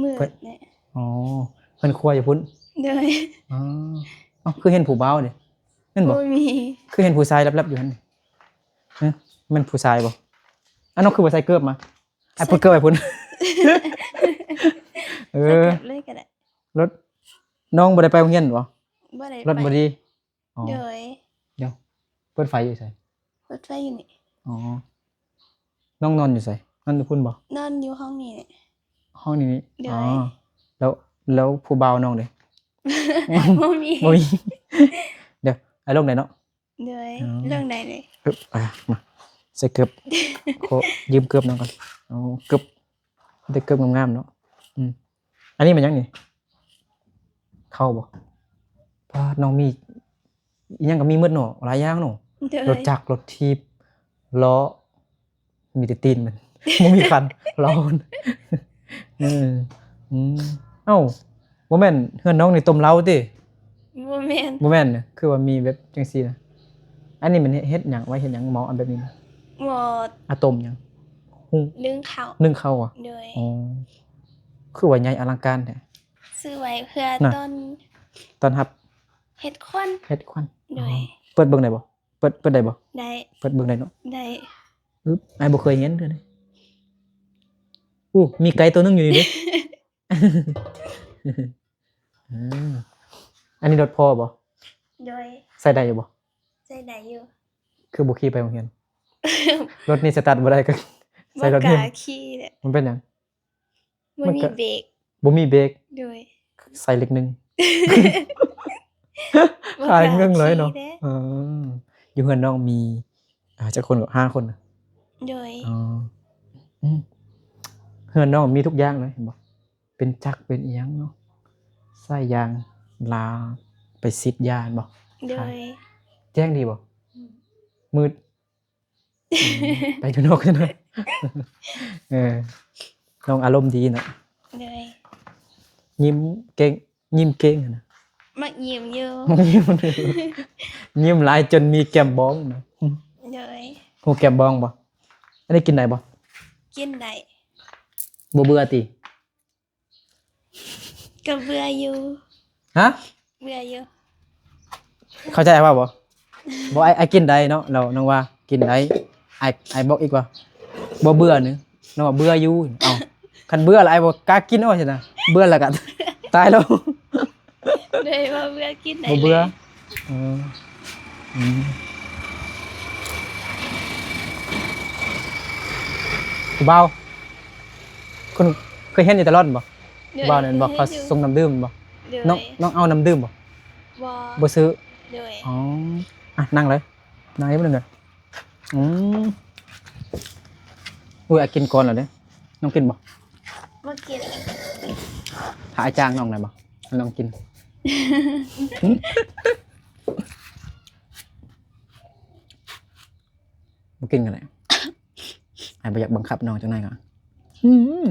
ມືດ. ເປີດແຫຼະ. ອໍ ເຮືອນຄົວຢູ່ພຸ້ນ? ໂດຍ. ອໍ ເອົ້າ ຄືເຫັນຜູ້ບ່າວເດ້ ແມ່ນບໍ່? ບໍ່ມີ. ຄືເຫັນຜູ້ຊາຍແລັບໆຢູ່ຫັ້ນ? ຮະ ແມ່ນຜູ້ຊາຍບໍ່? ອັນນັ້ນຄືບໍ່ໃສ່ເກີບມາ? ອ້າຍເປີດເກີບໃຫ້ພຸ້ນ. ເອີ ໃສ່ເກີບເລີຍກໍໄດ້. ລົດ ນ້ອງບໍ່ໄດ້ໄປໂຮງຮຽນບໍ່? ບໍ່ໄດ້ໄປ. ລົດບໍ່ດີ? ອໍ ໂດຍ. ດຽວ ເປີດໄຟຢູ່ໃສ? ເປີດໄຟຢູ່ນີ້. ອໍ ນ້ອງນອນຢູ່ໃສ? ນອນຢູ່ພຸ້ນບໍ່? ນອນຢູ່ຫ້ອງນີ້ແຫຼະ. ຫ້ອງນີ້ນີ້? ໂດຍ. ອໍ ແລ້ວ ແລ້ວຜູ້ບ່າວນ້ອງເດ້? ບໍ່ມີ. ບໍ່ມີ. ດຽວ ອ້າຍລົງໄດ້ເນາະ? ໂດຍ. ອໍ ເລື່ອງໃດເດ? ອຶບ ອ່າ ມາ ໃສ່ເກີບ ຂໍຢືມເກີບນ້ອງກ່ອນ. ເອົາເກີບ ໄດ້ເກີບງາມໆເນາະ. ອືມ ອັນນີ້ແມ່ນຫຍັງນີ້? ເຂົ້າບໍ່? ປາດ ນ້ອງມີອີ່ຫຍັງກໍມີໝົດເນາະ ຫຼາຍຢ່າງເນາະ. ໂດຍ. ລົດຈັກ ລົດຖີບ ລໍ້ ມີແຕ່ຕີນມັນ ບໍ່ມີຄັນ ລໍ້ມັນ. ເອີ ອືມ ເອົ້າ ບໍ່ແມ່ນເຮືອນນ້ອງນີ້ຕົ້ມເຫຼົ້າຕິ? ບໍ່ແມ່ນ. ບໍ່ແມ່ນ ຄືວ່າມີແບບຈັ່ງຊີ້ນະ. ອັນນີ້ມັນເຮັດຫຍັງ ໄວ້ເຮັດຫຍັງ ໝໍ້ອັນແບບນີ້ນະ? ໝໍ້ ອາ ຕົ້ມຫຍັງ? ຫຶ້ງ ໜຶ້ງເຂົ້າ. ໜຶ້ງເຂົ້າຫວາ? ໂດຍ. ອໍ ຄືວ່າໃຫຍ່ອະລັງການແທ້. ຊື້ໄວ້ເພື່ອ ນະ ຕ້ອນ ຕ້ອນຮັບ ເຮັດຂວັນ. ເຮັດຂວັນ. ໂດຍ. ອໍ ເປີດເບິ່ງໄດ້ບໍ່? ເປີດ ເປີດໄດ້ບໍ່? ໄດ້. ເປີດເບິ່ງໄດ້ເນາະ? ໄດ້. ອຶບ ອ້າຍບໍ່ເຄີຍເຫັນເທື່ອເດ. ໂອ້ ມີໄກ່ໂຕໜຶ່ງຢູ່ນີ້ເດ. ເອີ ອັນນີ້ລົດພໍ່ບໍ່? ໂດຍ. ໃຊ້ໄດ້ຢູ່ບໍ່? ໃຊ້ໄດ້ຢູ່. ຄືບໍ່ຂີ່ໄປໂຮງຮຽນ? ລົດນີ້ສະຕາດບໍ່ໄດ້ ກໍໃຊ້ລົດນີ້. ບໍ່ກ້າຂີ່ແຫຼະ. ມັນເປັນຫຍັງ? ບໍ່ມີເບກ. ບໍ່ມີເບກ. ໂດຍ. ໃສ່ເລກໜຶ່ງ. ບໍ່ກ້າ ຂາຍເງິນເລີຍເນາະ. ຂີ່ເດ້. ເອີ ຢູ່ເຮືອນນ້ອງມີ ອ່າ ຈັກຄົນ? ຫ້າຄົນນະ. ໂດຍ. ອໍ ອືມ ເຮືອນນ້ອງມີທຸກຢ່າງເລີຍ ເຫັນບໍ່? ເປັນຈັກເປັນອີ່ຫຍັງເນາະ ສາຍຢາງລາວ ໄປສີດຢາແມ່ນບໍ່? ໂດຍ. ແຈ້ງດີບໍ່? ອືມ ມືດ. ອືມ ໄປຢູ່ນອກຊັ້ນນະ. ເອີ ນ້ອງອາລົມດີເນາະ. ໂດຍ. ຍິ້ມເກັ່ງ ຍິ້ມເກັ່ງຫັ້ນນະ. ມັກຍິ້ມຢູ່. ຍິ້ມ ຍິ້ມຫຼາຍຈົນມີແກ້ມບອງນະ. ໂດຍ. ຮູ້ແກ້ມບອງບໍ່? ອັນນີ້ກິນໄດ້ບໍ່? ກິນໄດ້. ບໍ່ເບື່ອຕິ? ກໍເບື່ອຢູ່. ຮະ? ເບື່ອຢູ່. ເຂົ້າໃຈອ້າຍເວົ້າບໍ່? ບໍ່ ອ້າຍ ອ້າຍກິນໄດ້ເນາະ. ແລ້ວນ້ອງວ່າກິນໄດ້ ອ້າຍ ອ້າຍບອກອີກວ່າບໍ່ເບື່ອນີ້ ນ້ອງວ່າເບື່ອຢູ່. ເອົ້າ ຄັນເບື່ອລະ ອ້າຍບໍ່ກ້າກິນເອົາຊັ້ນນະ. ເບື່ອລະກະຕາຍແລ້ວ. ໂດຍ ບໍ່ເບື່ອກິນໄດ້. ບໍ່ເບື່ອ. ເອີ ອືມ ຜູ້ບ່າວ ຄຸນເຄີຍເຫັນຢູ່ຕະຫຼອດບໍ່? ໂດຍ. ຜູ້ບ່າວນັ້ນບໍ່? ເຂົາສົ່ງນ້ຳດື່ມບໍ່? ໂດຍ. ນ້ອງ ນ້ອງເອົານ້ຳດື່ມບໍ່? ບໍ່. ບໍ່ຊື້. ໂດຍ. ອໍ ອ່ະ ນັ່ງເລີຍ ນັ່ງໃຫ້ເພິ່ນເດີ. ອືມ ອຸ້ຍ ອ້າຍກິນກ່ອນແລ້ວເດ້. ນ້ອງກິນບໍ່? ບໍ່ກິນ. ຖ້າອ້າຍຈ້າງນ້ອງໄດ້ບໍ່? ໃຫ້ນ້ອງກິນ. ບໍ່ກິນກໍໄດ້. ອ້າຍບໍ່ຢາກບັງຄັບນ້ອງຈັກໜ້ອຍກໍ ອືມ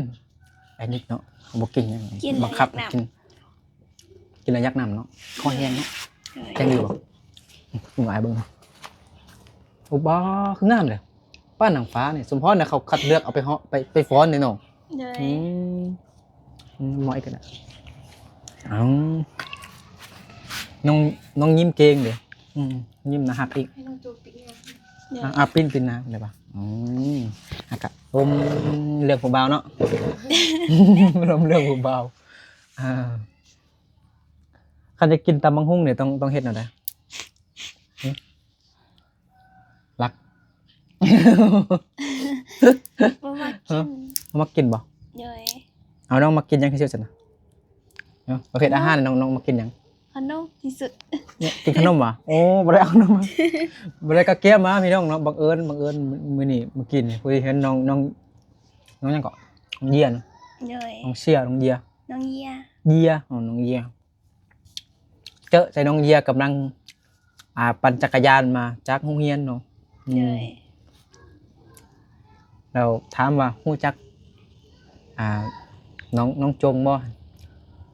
ອ້າຍນິດເນາະ ບໍ່ກິນຫຍັງ ກິນແລ້ວ ບັງຄັບໃຫ້ກິນ ຢາກນ້ຳ ກິນແລ້ວຢາກນ້ຳເນາະ ຄໍແຫ້ງເນາະ. ເອີຍ ແກງດີບໍ່? ອືມ ອ້າຍເບິ່ງ ໂອ້ ບ້າ ຄືງາມເດ້ ປ້ານາງຟ້ານີ້ ສົມພອນນະ ເຂົາຄັດເລືອກເອົາໄປເຫາະ ໄປ ໄປຟ້ອນເດ້ເນາະ. ໂດຍ ອືມ ອືມ ໝໍອີກກໍໄດ້. ເອົ້າ ນ້ອງ ນ້ອງຍິ້ມເກັ່ງເດ້. ອືມ ຍິ້ມໜ້າຮັກອີກ. ໃຫ້ນ້ອງໂຈປິດງານ. ໂດຍ ອ່າ ປິ່ນ ປິ່ນໜ້າໄດ້ປະ? ອືມ ອາກະລົມເລື່ອງຜູ້ບ່າວເນາະ. ລົມເລື່ອງຜູ້ບ່າວ. ອ່າ ຄັນຈະກິນຕຳບັກຫຸ່ງນີ້ຕ້ອງ ຕ້ອງເຮັດແນວໃດ? ຫຶ? ລັກ ບໍ່ມັກກິນ. ບໍ່ມັກກິນບໍ່? ໂດຍ ເອົາ ນ້ອງມັກກິນຫຍັງທີ່ສຸດຊັ້ນນະ? ເອົາ ປະເພດອາຫານ ນ້ອງ ນ້ອງມັກກິນຫຍັງ? ຂະໜົມທີ່ສຸດ. ກິນຂະໜົມຫວາ? ໂອ້ ບໍ່ໄດ້ເອົາຂະໜົມມາ ບໍ່ໄດ້ກະກຽມມາພີ່ນ້ອງເນາະ. ບັງເອີນ ບັງເອີນ ມື້ນີ້ ມື້ກີ້ນີ້ ພໍດີເຫັນນ້ອງ ນ້ອງ ນ້ອງຫຍັງເກາະ? ນ້ອງເຢຍນະ. ໂດຍ ນ້ອງເຊຍ ນ້ອງເຢຍ ນ້ອງເຢຍ ເຢຍ ອໍ ນ້ອງເຢຍ. ເຈີໃສ່ນ້ອງເຢຍກຳລັງ ອ່າ ປັ່ນຈັກກະຍານມາຈາກໂຮງຮຽນເນາະ. ອືມ ໂດຍ ແລ້ວຖາມວ່າຮູ້ຈັກ ອ່າ ນ້ອງ ນ້ອງຈົງບໍ່?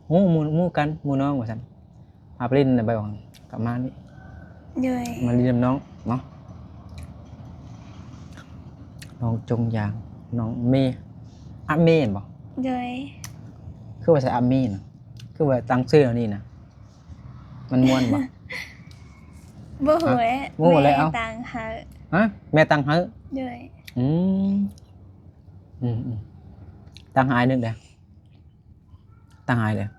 ຮູ້ ໝູ່ ໝູ່ກັນ ໝູ່ນ້ອງວ່າຊັ້ນ. ພາໄປຫຼິ້ນໃນໃບຫວັງ ກັບມານີ້. ໂດຍ ມາຫຼິ້ນນຳນ້ອງເນາະ. ນ້ອງຈົງຢາງ ນ້ອງເມ ອະເມແມ່ນບໍ່? ໂດຍ ຄືວ່າໃສ່ອະເມນະ ຄືວ່າຕັ້ງຊື່ແນວນີ້ນະ ມັນມ່ວນບໍ່? ບໍ່ຮູ້ແຫຼະ. ບໍ່ຮູ້ແຫຼະ. ເອົ້າ ແມ່ຕັ້ງໃຫ້. ຮະ? ແມ່ຕັ້ງໃຫ້? ໂດຍ ອືມ ອືມໆ ຕັ້ງໃຫ້ອ້າຍໜຶ່ງເດີ້ ຕັ້ງໃຫ້ເດີ້.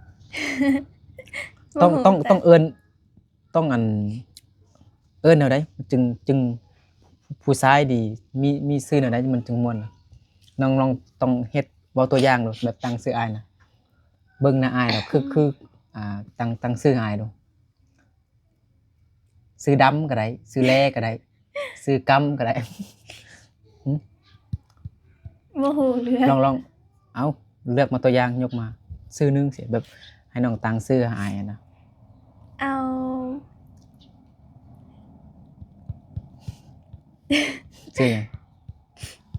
ຕ້ອງ ບໍ່ຮູ້ ຕ້ອງ ຕ້ອງເອີ້ນ ຕ້ອງອັນ ເອີ້ນແນວໃດ ມັນຈຶ່ງ ຈຶ່ງ ຜູ້ຊາຍດີ ມີ ມີຊື່ແນວໃດມັນຈຶ່ງມ່ວນ? ນ້ອງລອງຕ້ອງເຮັດ ເວົ້າຕົວຢ່າງດູ ແບບຕັ້ງຊື່ອ້າຍນະ ເບິ່ງໜ້າອ້າຍແລ້ວ ຄື ອືມ ຄື ອ່າ ຕັ້ງ ຕັ້ງຊື່ໃຫ້ອ້າຍດູ. ຊື່ດຳກໍໄດ້ ຊື່ແລກໍໄດ້ ຊື່ກຳກໍໄດ້. ຫຶ? ບໍ່ຮູ້ເລື່ອງ. ລອງ ລອງ ເອົາ ເລືອກມາຕົວຢ່າງ ຍົກມາຊື່ໜຶ່ງຊິ ແບບໃຫ້ນ້ອງຕັ້ງຊື່ໃຫ້ອ້າຍນະ. ເອົາ ຊື່ຫຍັງ?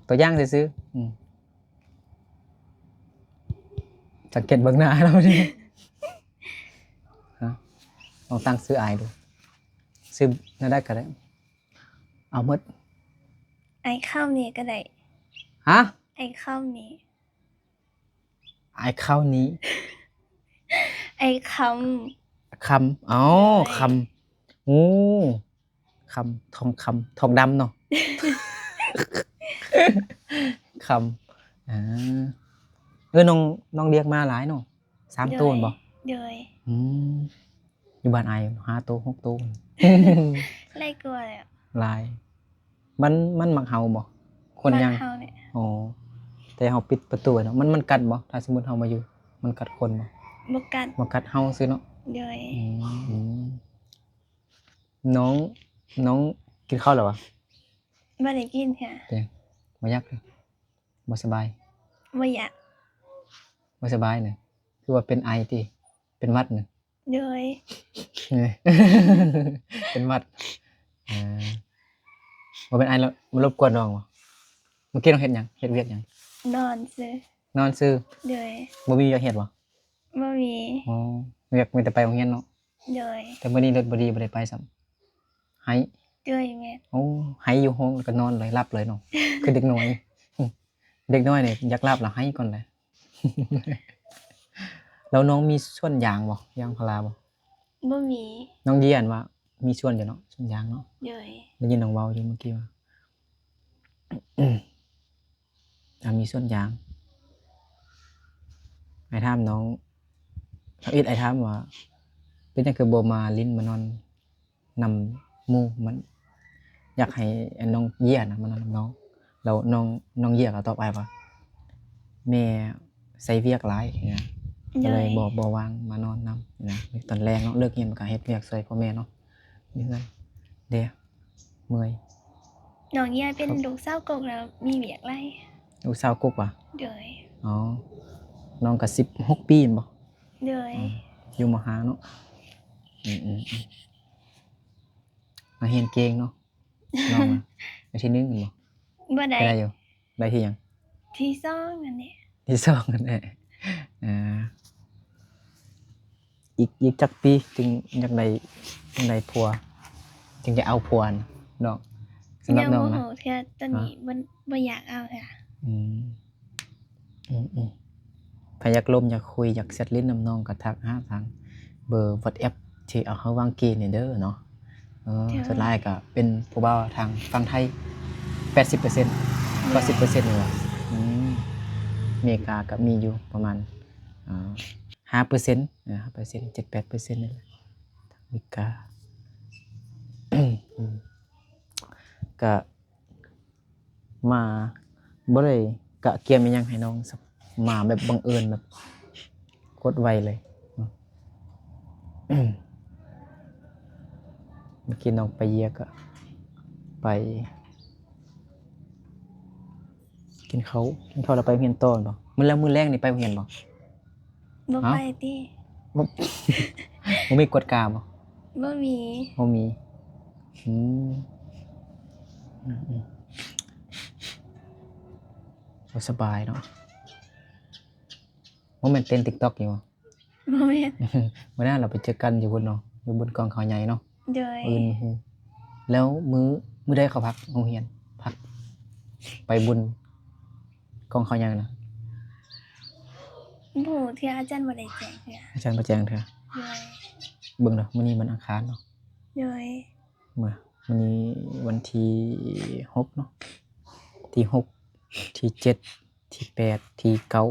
ຕົວຢ່າງຊື່ໆ. ອືມ ສັງເກດເບິ່ງໜ້າລາວນີ້. ຮະ? ລອງຕັ້ງຊື່ອ້າຍດູ ຊື່ແນວໃດກໍໄດ້ ເອົາໝົດ. ອ້າຍຄຳນີ້ກໍໄດ້. ຮະ? ອ້າຍຄຳນີ້. ອ້າຍຄຳນີ້. ອ້າຍຄຳ. ຄຳ ອໍ ໂດຍ ຄຳ ໂອ້ ຄຳ ທອງຄຳ ທອງດຳເນາະ. ຄຳ ອ່າ ເອີ ນ້ອງ ນ້ອງລ້ຽງໝາຫຼາຍເນາະ ສາມໂຕແມ່ນບໍ່? ໂດຍ ອືມ ຢູ່ບ້ານອ້າຍຫ້າໂຕ ຫົກໂຕ ຫຼາຍກວ່າແລ້ວ ຫຼາຍ. ມັນ ມັນມັກເຫົ່າບໍ່? ຄົນຍັງ ມັກເຫົ່າແຫຼະ. ອໍ ແຕ່ເຮົາປິດປະຕູໄວ້ເນາະ. ມັນ ມັນກັດບໍ່? ຖ້າສົມມຸດເຮົາມາຢູ່ ມັນກັດຄົນບໍ່? ບໍ່ກັດ ບໍ່ກັດ ເຫົ່າຊື່ເນາະ. ໂດຍ ອືມ ອືມ ນ້ອງ ນ້ອງກິນເຂົ້າແລ້ວຫວາ? ບໍ່ໄດ້ກິນເທື່ອ. ເປັນຫຍັງ ບໍ່ຢາກເທື່ອ? ບໍ່ສະບາຍ? ບໍ່ຢາກ. ບໍ່ສະບາຍນະ ຄືວ່າເປັນໄອຕິ ເປັນຫວັດນະ? ໂດຍ ເປັນຫວັດ. ເອີ ບໍ່ເປັນໄອ ມາລົບກວນນ້ອງບໍ່? ເມື່ອກີ້ນ້ອງເຮັດຫຍັງ? ເຮັດວຽກຫຍັງ? ນອນຊື່. ນອນຊື່? ໂດຍ ບໍ່ມີວຽກເຮັດບໍ່? ບໍ່ມີ. ອໍ ວຽກມີແຕ່ໄປໂຮງຮຽນເນາະ. ໂດຍ ແຕ່ມື້ນີ້ລົດບໍ່ດີ ບໍ່ໄດ້ໄປຊ້ຳ. ໄຫ້? ໂດຍ ແມ່ນ. ໂອ້ ໄຫ້ຢູ່ຫ້ອງ ແລ້ວກໍນອນເລີຍ ຫຼັບເລີຍເນາະ ຄືເດັກນ້ອຍ. ເດັກນ້ອຍນີ້ຢາກຫຼັບແລ້ວໄຫ້ກ່ອນແຫຼະ. ແລ້ວນ້ອງມີສວນຢາງບໍ່? ຢາງພາລາບໍ່? ບໍ່ມີ. ນ້ອງເຢຍນວ່າມີສວນຢູ່ເນາະ ສວນຢາງເນາະ. ໂດຍ ໄດ້ຍິນນ້ອງເວົ້າຢູ່ເມື່ອກີ້ວ່າ ອ່າ ມີສວນຢາງ. ອ້າຍຖາມນ້ອງ ທຳອິດອ້າຍຖາມວ່າ ເປັນຫຍັງຄືບໍ່ມາຫຼິ້ນມານອນນຳໝູ່? ມັນຢາກໃຫ້ ອັນ ນ້ອງເຢຍນະມານອນນຳນ້ອງ. ແລ້ວນ້ອງ ນ້ອງເຢຍກໍຕອບອ້າຍວ່າ ແມ່ໃສ່ວຽກຫຼາຍນະ ກໍເລີຍ ໂດຍ ບໍ່ ບໍ່ວ່າງມານອນນຳນະ. ຕອນແລງເນາະ ເລີກຮຽນມັນກໍເຮັດວຽກຊ່ວຍພໍ່ແມ່ເນາະ ຢູ່ເຮືອນເດ້. ເມື່ອຍ. ນ້ອງເຢຍເປັນລູກສາວກົກແລ້ວມີວຽກຫຼາຍ. ລູກສາວກົກຫວາ? ໂດຍ. ອໍ ນ້ອງກໍສິບຫົກປີແມ່ນບໍ່? ໂດຍ. ອໍ ຢູ່ ມໍຫ້າ ເນາະ. ອືມໆໆ ນັກຮຽນເກັ່ງເນາະ ນ້ອງ. ດ້ທີໜຶ່ງແມ່ນບໍ່? ບໍ່ໄດ້ ໄດ້ຢູ່ ໄດ້ທີຫຍັງ? ທີສອງຫັ້ນແຫຼະ ທີສອງຫັ້ນແຫຼະ ອ່າ ອີກ ອີກຈັກປີຈຶ່ງຢາກໄດ້ ຈຶ່ງໄດ້ຜົວ ຈຶ່ງຈະເອົາຜົວຫັ້ນເນາະ? ສຳລັບນ້ອງນະ ຍັງບໍ່ຮູ້ເທື່ອ ຕອນນີ້ ຮະ? ບໍ່ ບໍ່ຢາກເອົາເທື່ອ ອືມ ອືມໆ ໃຜຢາກລົມ ຢາກຄຸຍ ຢາກແຊັດຫຼິ້ນນຳນ້ອງ ກໍທັກຫາທາງເບີ WhatsApp ທີ່ເອົາໃຫ້ຫວ່າງກີ້ນີ້ເດີເນາະ. ເອີ ໂດຍ ສ່ວນຫຼາຍກໍເປັນຜູ້ບ່າວທາງຝັ່ງໄທ ແປດສິບເປີເຊັນ ເກົ້າສິບເປີເຊັນນີ້ແຫຼະ. ອືມ ອາເມລິກາກໍມີຢູ່ປະມານ ອ່າ ຫ້າເປີເຊັນ ເອີ ຫ້າເປີເຊັນ ເຈັດແປດເປີເຊັນນີ້ແຫຼະ ທາງອາເມລິກາ. ອືມ ກະມາ ບໍ່ໄດ້ກະກຽມອີ່ຫຍັງໃຫ້ນ້ອງ ມາແບບບັງເອີນ ແບບໂຄດໄວເລີຍ. ເມື່ອກີ້ນ້ອງໄປເຢຍກະໄປ ກິນເຂົ້າ ກິນເຂົ້າແລ້ວໄປໂຮງຮຽນຕໍ່ແມ່ນບໍ່? ມື້ແລ້ວ ມື້ແລງນີ້ໄປໂຮງຮຽນບໍ່? ບໍ່ໄປຕິ ບໍ່ ບໍ່ມີກວດກາບໍ່? ບໍ່ມີ ບໍ່ມີ ອືມ ອືມໆ ກໍສະບາຍເນາະ. ບໍ່ແມ່ນເຕັ້ນຕິກຕັອກຢູ່ບໍ່? ບໍ່ແມ່ນ ມື້ໜ້າເຮົາໄປເຈີກັນຢູ່ພຸ້ນເນາະ ຢູ່ບົນກອງເຂົາໃຫຍ່ເນາະ. ໂດຍ ມື້ອື່ນ ແລ້ວມື້ ມື້ໃດເຂົາພັກໂຮງຮຽນ ພັກໄປບຸນກອງເຂົາໃຫຍ່ນະ? ບໍ່ຮູ້ເທື່ອ ອາຈານບໍ່ໄດ້ແຈ້ງເທື່ອ ອາຈານບໍ່ແຈ້ງເທື່ອ. ໂດຍ ເບິ່ງເດີ ມື້ນີ້ວັນອັງຄານເນາະ. ໂດຍ ມື້ ມື້ນີ້ວັນທີຫົກເນາະ ທີຫົກ ທີເຈັດ ທີແປດ ທີເກົ້າ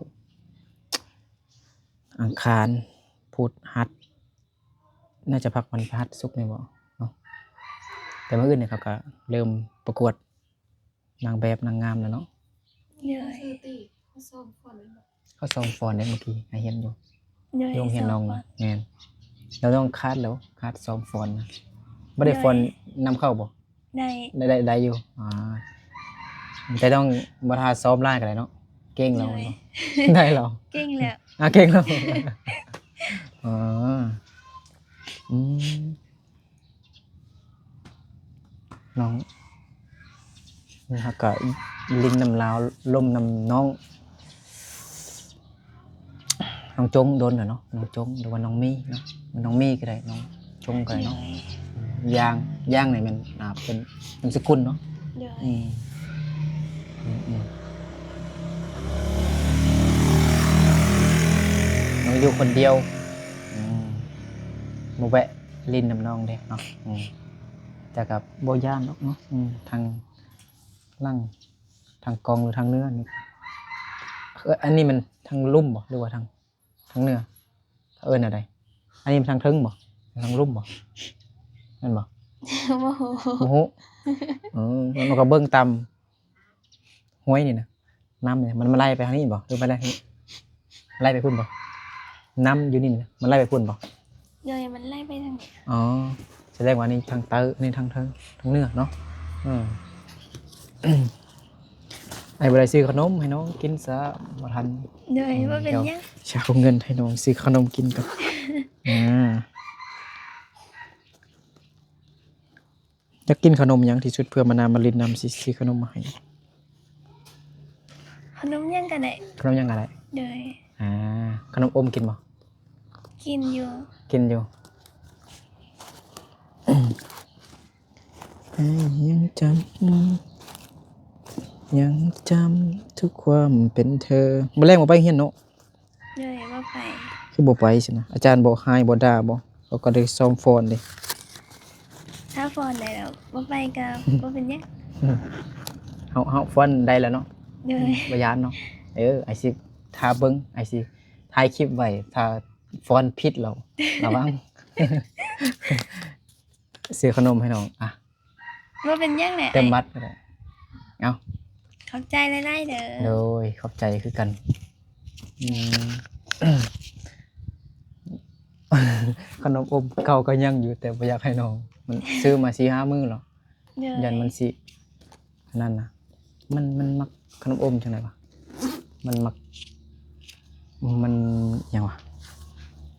ອັງຄານ ພຸດ ຫັດ ໜ້າຈະພັກວັນພະຫັດ ສຸກນີ້ບໍ່ເນາະ? ແຕ່ມື້ອື່ນນີ້ເຂົາກໍເລີ່ມປະກວດນາງແບບນາງງາມແລ້ວເນາະ. ໂດຍ ເຂົາຊ້ອມຟ້ອນເດ້ ເມື່ອກີ້ໃຫ້ເຫັນຢູ່ ໂດຍ ຢູ່ໂຮງຮຽນນ້ອງນະ. ແມ່ນ ແລ້ວນ້ອງຄາດແລ້ວ ຄາດຊ້ອມຟ້ອນນະ ບໍ່ໄດ້ຟ້ອນນຳເຂົາບໍ່? ໄດ້ ໄດ້ ໄດ້ ໄດ້ຢູ່ ອ່າ ແຕ່ຕ້ອງບໍ່ຖ້າຊ້ອມຫຼາຍກໍໄດ້ເນາະ ເກັ່ງແລ້ວ ໂດຍ ໄດ້ແລ້ວ ເກັ່ງແລ້ວ ອ່າ ເກັ່ງແລ້ວ ອໍ ອືມ ນ້ອງ ເຮົາກໍຫຼິ້ນນຳລາວ ລົມນຳນ້ອງ ນ້ອງຈົງ ດົນແລ້ວເນາະ ນ້ອງຈົງ ຫຼືວ່ານ້ອງມີເນາະ ນ້ອງມີກໍໄດ້ ນ້ອງຈົງກໍໄດ້ເນາະ. ໂດຍ ຢ່າງ ຢ່າງນີ້ແມ່ນ ອ່າ ເປັນນາມສະກຸນເນາະ. ໂດຍ ອືມ ອືມໆ ນ້ອງຢູ່ຄົນດຽວ ອືມ ມາແວະຫຼິ້ນນຳນ້ອງເດ້ເນາະ. ອືມ ແຕ່ກໍບໍ່ຢ້ານດອກເນາະ ອືມ ທາງຫຼັງ ທາງກອງ ຫຼືທາງເໜືອນີ້ ເອີ ອັນນີ້ມັນທາງລຸ່ມບໍ່ ຫຼືວ່າທາງ ທາງເໜືອ ເອີ້ນແນວໃດ? ອັນນີ້ມັນທາງເທິງບໍ່? ທາງລຸ່ມບໍ່? ແມ່ນບໍ່? ບໍ່ຮູ້ ບໍ່ຮູ້ ເອີ ມັນກໍເບິ່ງຕາມຫ້ວຍນີ້ນະ ນ້ຳນີ້ມັນມາໄຫຼໄປທາງນີ້ບໍ່ ຫຼືໄປໄຫຼ ໄຫຼໄປພຸ້ນບໍ່? ນ້ຳຢູ່ນີ້ນະ ມັນໄຫຼໄປພຸ້ນບໍ່? ໂດຍ ມັນໄຫຼໄປທາງນີ້. ອໍ ສະແດງວ່ານີ້ທາງໃຕ້ ນີ້ທາງເທິງ ທາງເໜືອເນາະ. ເອີ ອ້າຍບໍ່ໄດ້ຊື້ຂະໜົມໃຫ້ນ້ອງກິນຊະ ບໍ່ທັນ. ໂດຍ ອືມ ບໍ່ເປັນຫຍັງ ດຽວຊິເອົາເງິນໃຫ້ນ້ອງຊື້ຂະໜົມກິນກ່ອນ. ອ່າ ຢາກກິນຂະໜົມຫຍັງທີ່ສຸດ? ເພື່ອມານາມາຫຼິ້ນນຳ ຊິຊື້ຂະໜົມມາໃຫ້. ຂະໜົມຫຍັງກໍໄດ້ ຂະໜົມຫຍັງກໍໄດ້. ໂດຍ ອ່າ ຂະໜົມອົມກິນບໍ່? ກິນຢູ່ ກິນຢູ່. ໃຫ້ຍັງຈຳ ຍັງຈຳທຸກຄວາມເປັນເທີ. ມື້ແລງບໍ່ໄປຮຽນເນາະ? ໂດຍ ບໍ່ໄປ. ຄືບໍ່ໄປຊັ້ນນະ? ອາຈານບໍ່ຮ້າຍບໍ່ດ່າບໍ່? ເຂົາກໍໄດ້ຊ້ອມຟ້ອນເດ້. ຖ້າຟ້ອນໄດ້ແລ້ວ ບໍ່ໄປກໍບໍ່ເປັນຫຍັງ. ເຮົາ ເຮົາຟ້ອນໄດ້ແລ້ວເນາະ? ໂດຍ ບໍ່ຢ້ານເນາະ? ເອີ ອ້າຍຊິຖ້າເບິ່ງ ອ້າຍຊິຖ່າຍຄລິບໄວ້ ຖ້າ ຟ້ອນຜິດແລ້ວ ລະວັງ. ຊື້ຂະໜົມໃຫ້ນ້ອງ ອ່ະ ບໍ່ເປັນຫຍັງແຫຼະ ເຕີມບັດກໍໄດ້. ເອົາ ຂອບໃຈຫຼາຍໆເດີ. ໂດຍ ຂອບໃຈຄືກັນ. ອືມ ຂະໜົມອົມເກົ່າກໍຍັງຢູ່ ແຕ່ບໍ່ຢາກໃຫ້ນ້ອງ ມັນຊື້ມາສີ່ຫ້າມື້ແລ້ວ. ໂດຍ ຢ້ານມັນຊິ ອັນນັ້ນນະ ມັນ ມັນມັກຂະໜົມອົມຈັ່ງໃດວະ ມັນມັກ ມັນຫຍັງວະ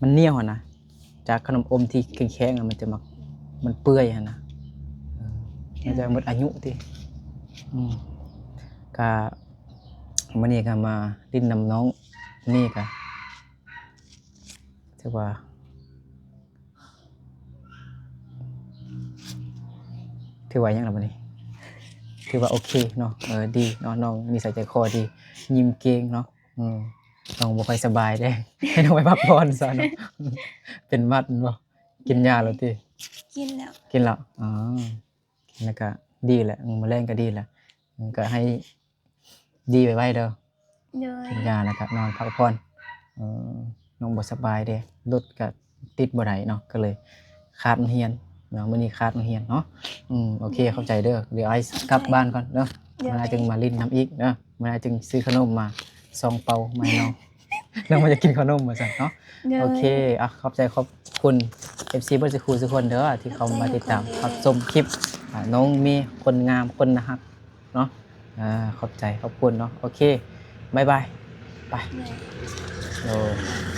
ມັນໜຽວຫັ້ນນະ. ຈາກຂະໜົມອົມທີ່ແຂງໆ ມັນຈະມັກ ມັນເປື່ອຍຫັ້ນນະ. ເອີ ມັນຈະໝົດອາຍຸຕິ. ອືມ ກະມື້ນີ້ກະມາຫຼິ້ນນຳນ້ອງນີ້ກະ ຖືວ່າ ຖືວ່າຫຍັງລະບັດນີ້ ຖືວ່າໂອເຄເນາະ. ເອີ ດີເນາະ ນ້ອງນິໄສໃຈຄໍດີ ຍິ້ມເກັ່ງເນາະ. ອືມ ນ້ອງບໍ່ຄ່ອຍສະບາຍເດ້ ໃຫ້ນ້ອງໄປພັກຜ່ອນຊະເນາະ. ເປັນຫວັດແມ່ນບໍ່? ກິນຢາແລ້ວຕິ? ກິນແລ້ວ ກິນແລ້ວ. ອໍ ແລ້ວກະດີແຫຼະ ມື້ແລງກະດີແຫຼະ ກະໃຫ້ດີໄວໆເດີ. ໂດຍ ກິນຢາແລ້ວກະນອນພັກຜ່ອນ. ເອີ ນ້ອງບໍ່ສະບາຍເດ້ ລົດກະຕິດບໍ່ໄດ້ເນາະ ກະເລີຍຂາດໂຮງຮຽນເນາະ ມື້ນີ້ຂາດໂຮງຮຽນເນາະ. ອືມ ໂອເຄ ໂດຍ ຂອບໃຈເດີ ດຽວອ້າຍກັບບ້ານກ່ອນເດີ. ໂດຍ ມື້ໜ້າຈຶ່ງມາຫຼິ້ນນຳອີກເດີ ມື້ໜ້າຈຶ່ງຊື້ຂະໜົມມາສອງເປົາມາໃຫ້ນ້ອງ ນ້ອງວ່າຢາກກິນຂະໜົມວ່າຊັ້ນເນາະ. ໂດຍ ໂອເຄ ອ່ະ ຂອບໃຈຂອບຄຸນເອັຟຊີເບິດສູ່ຄູ່ສູ່ຄົນເດີ ທີ່ເຂົ້າມາຕິດຕາມ ຂອບໃຈທຸກຄົນເລີຍ ຮັບຊົມຄລິບ ອ່າ ນ້ອງເມ ຄົນງາມ ຄົນໜ້າຮັກເນາະ. ອ່າ ຂອບໃຈຂອບຄຸນເນາະ. ໂອເຄ ບາຍບາຍ ໄປ ໂດຍ ໂດຍ.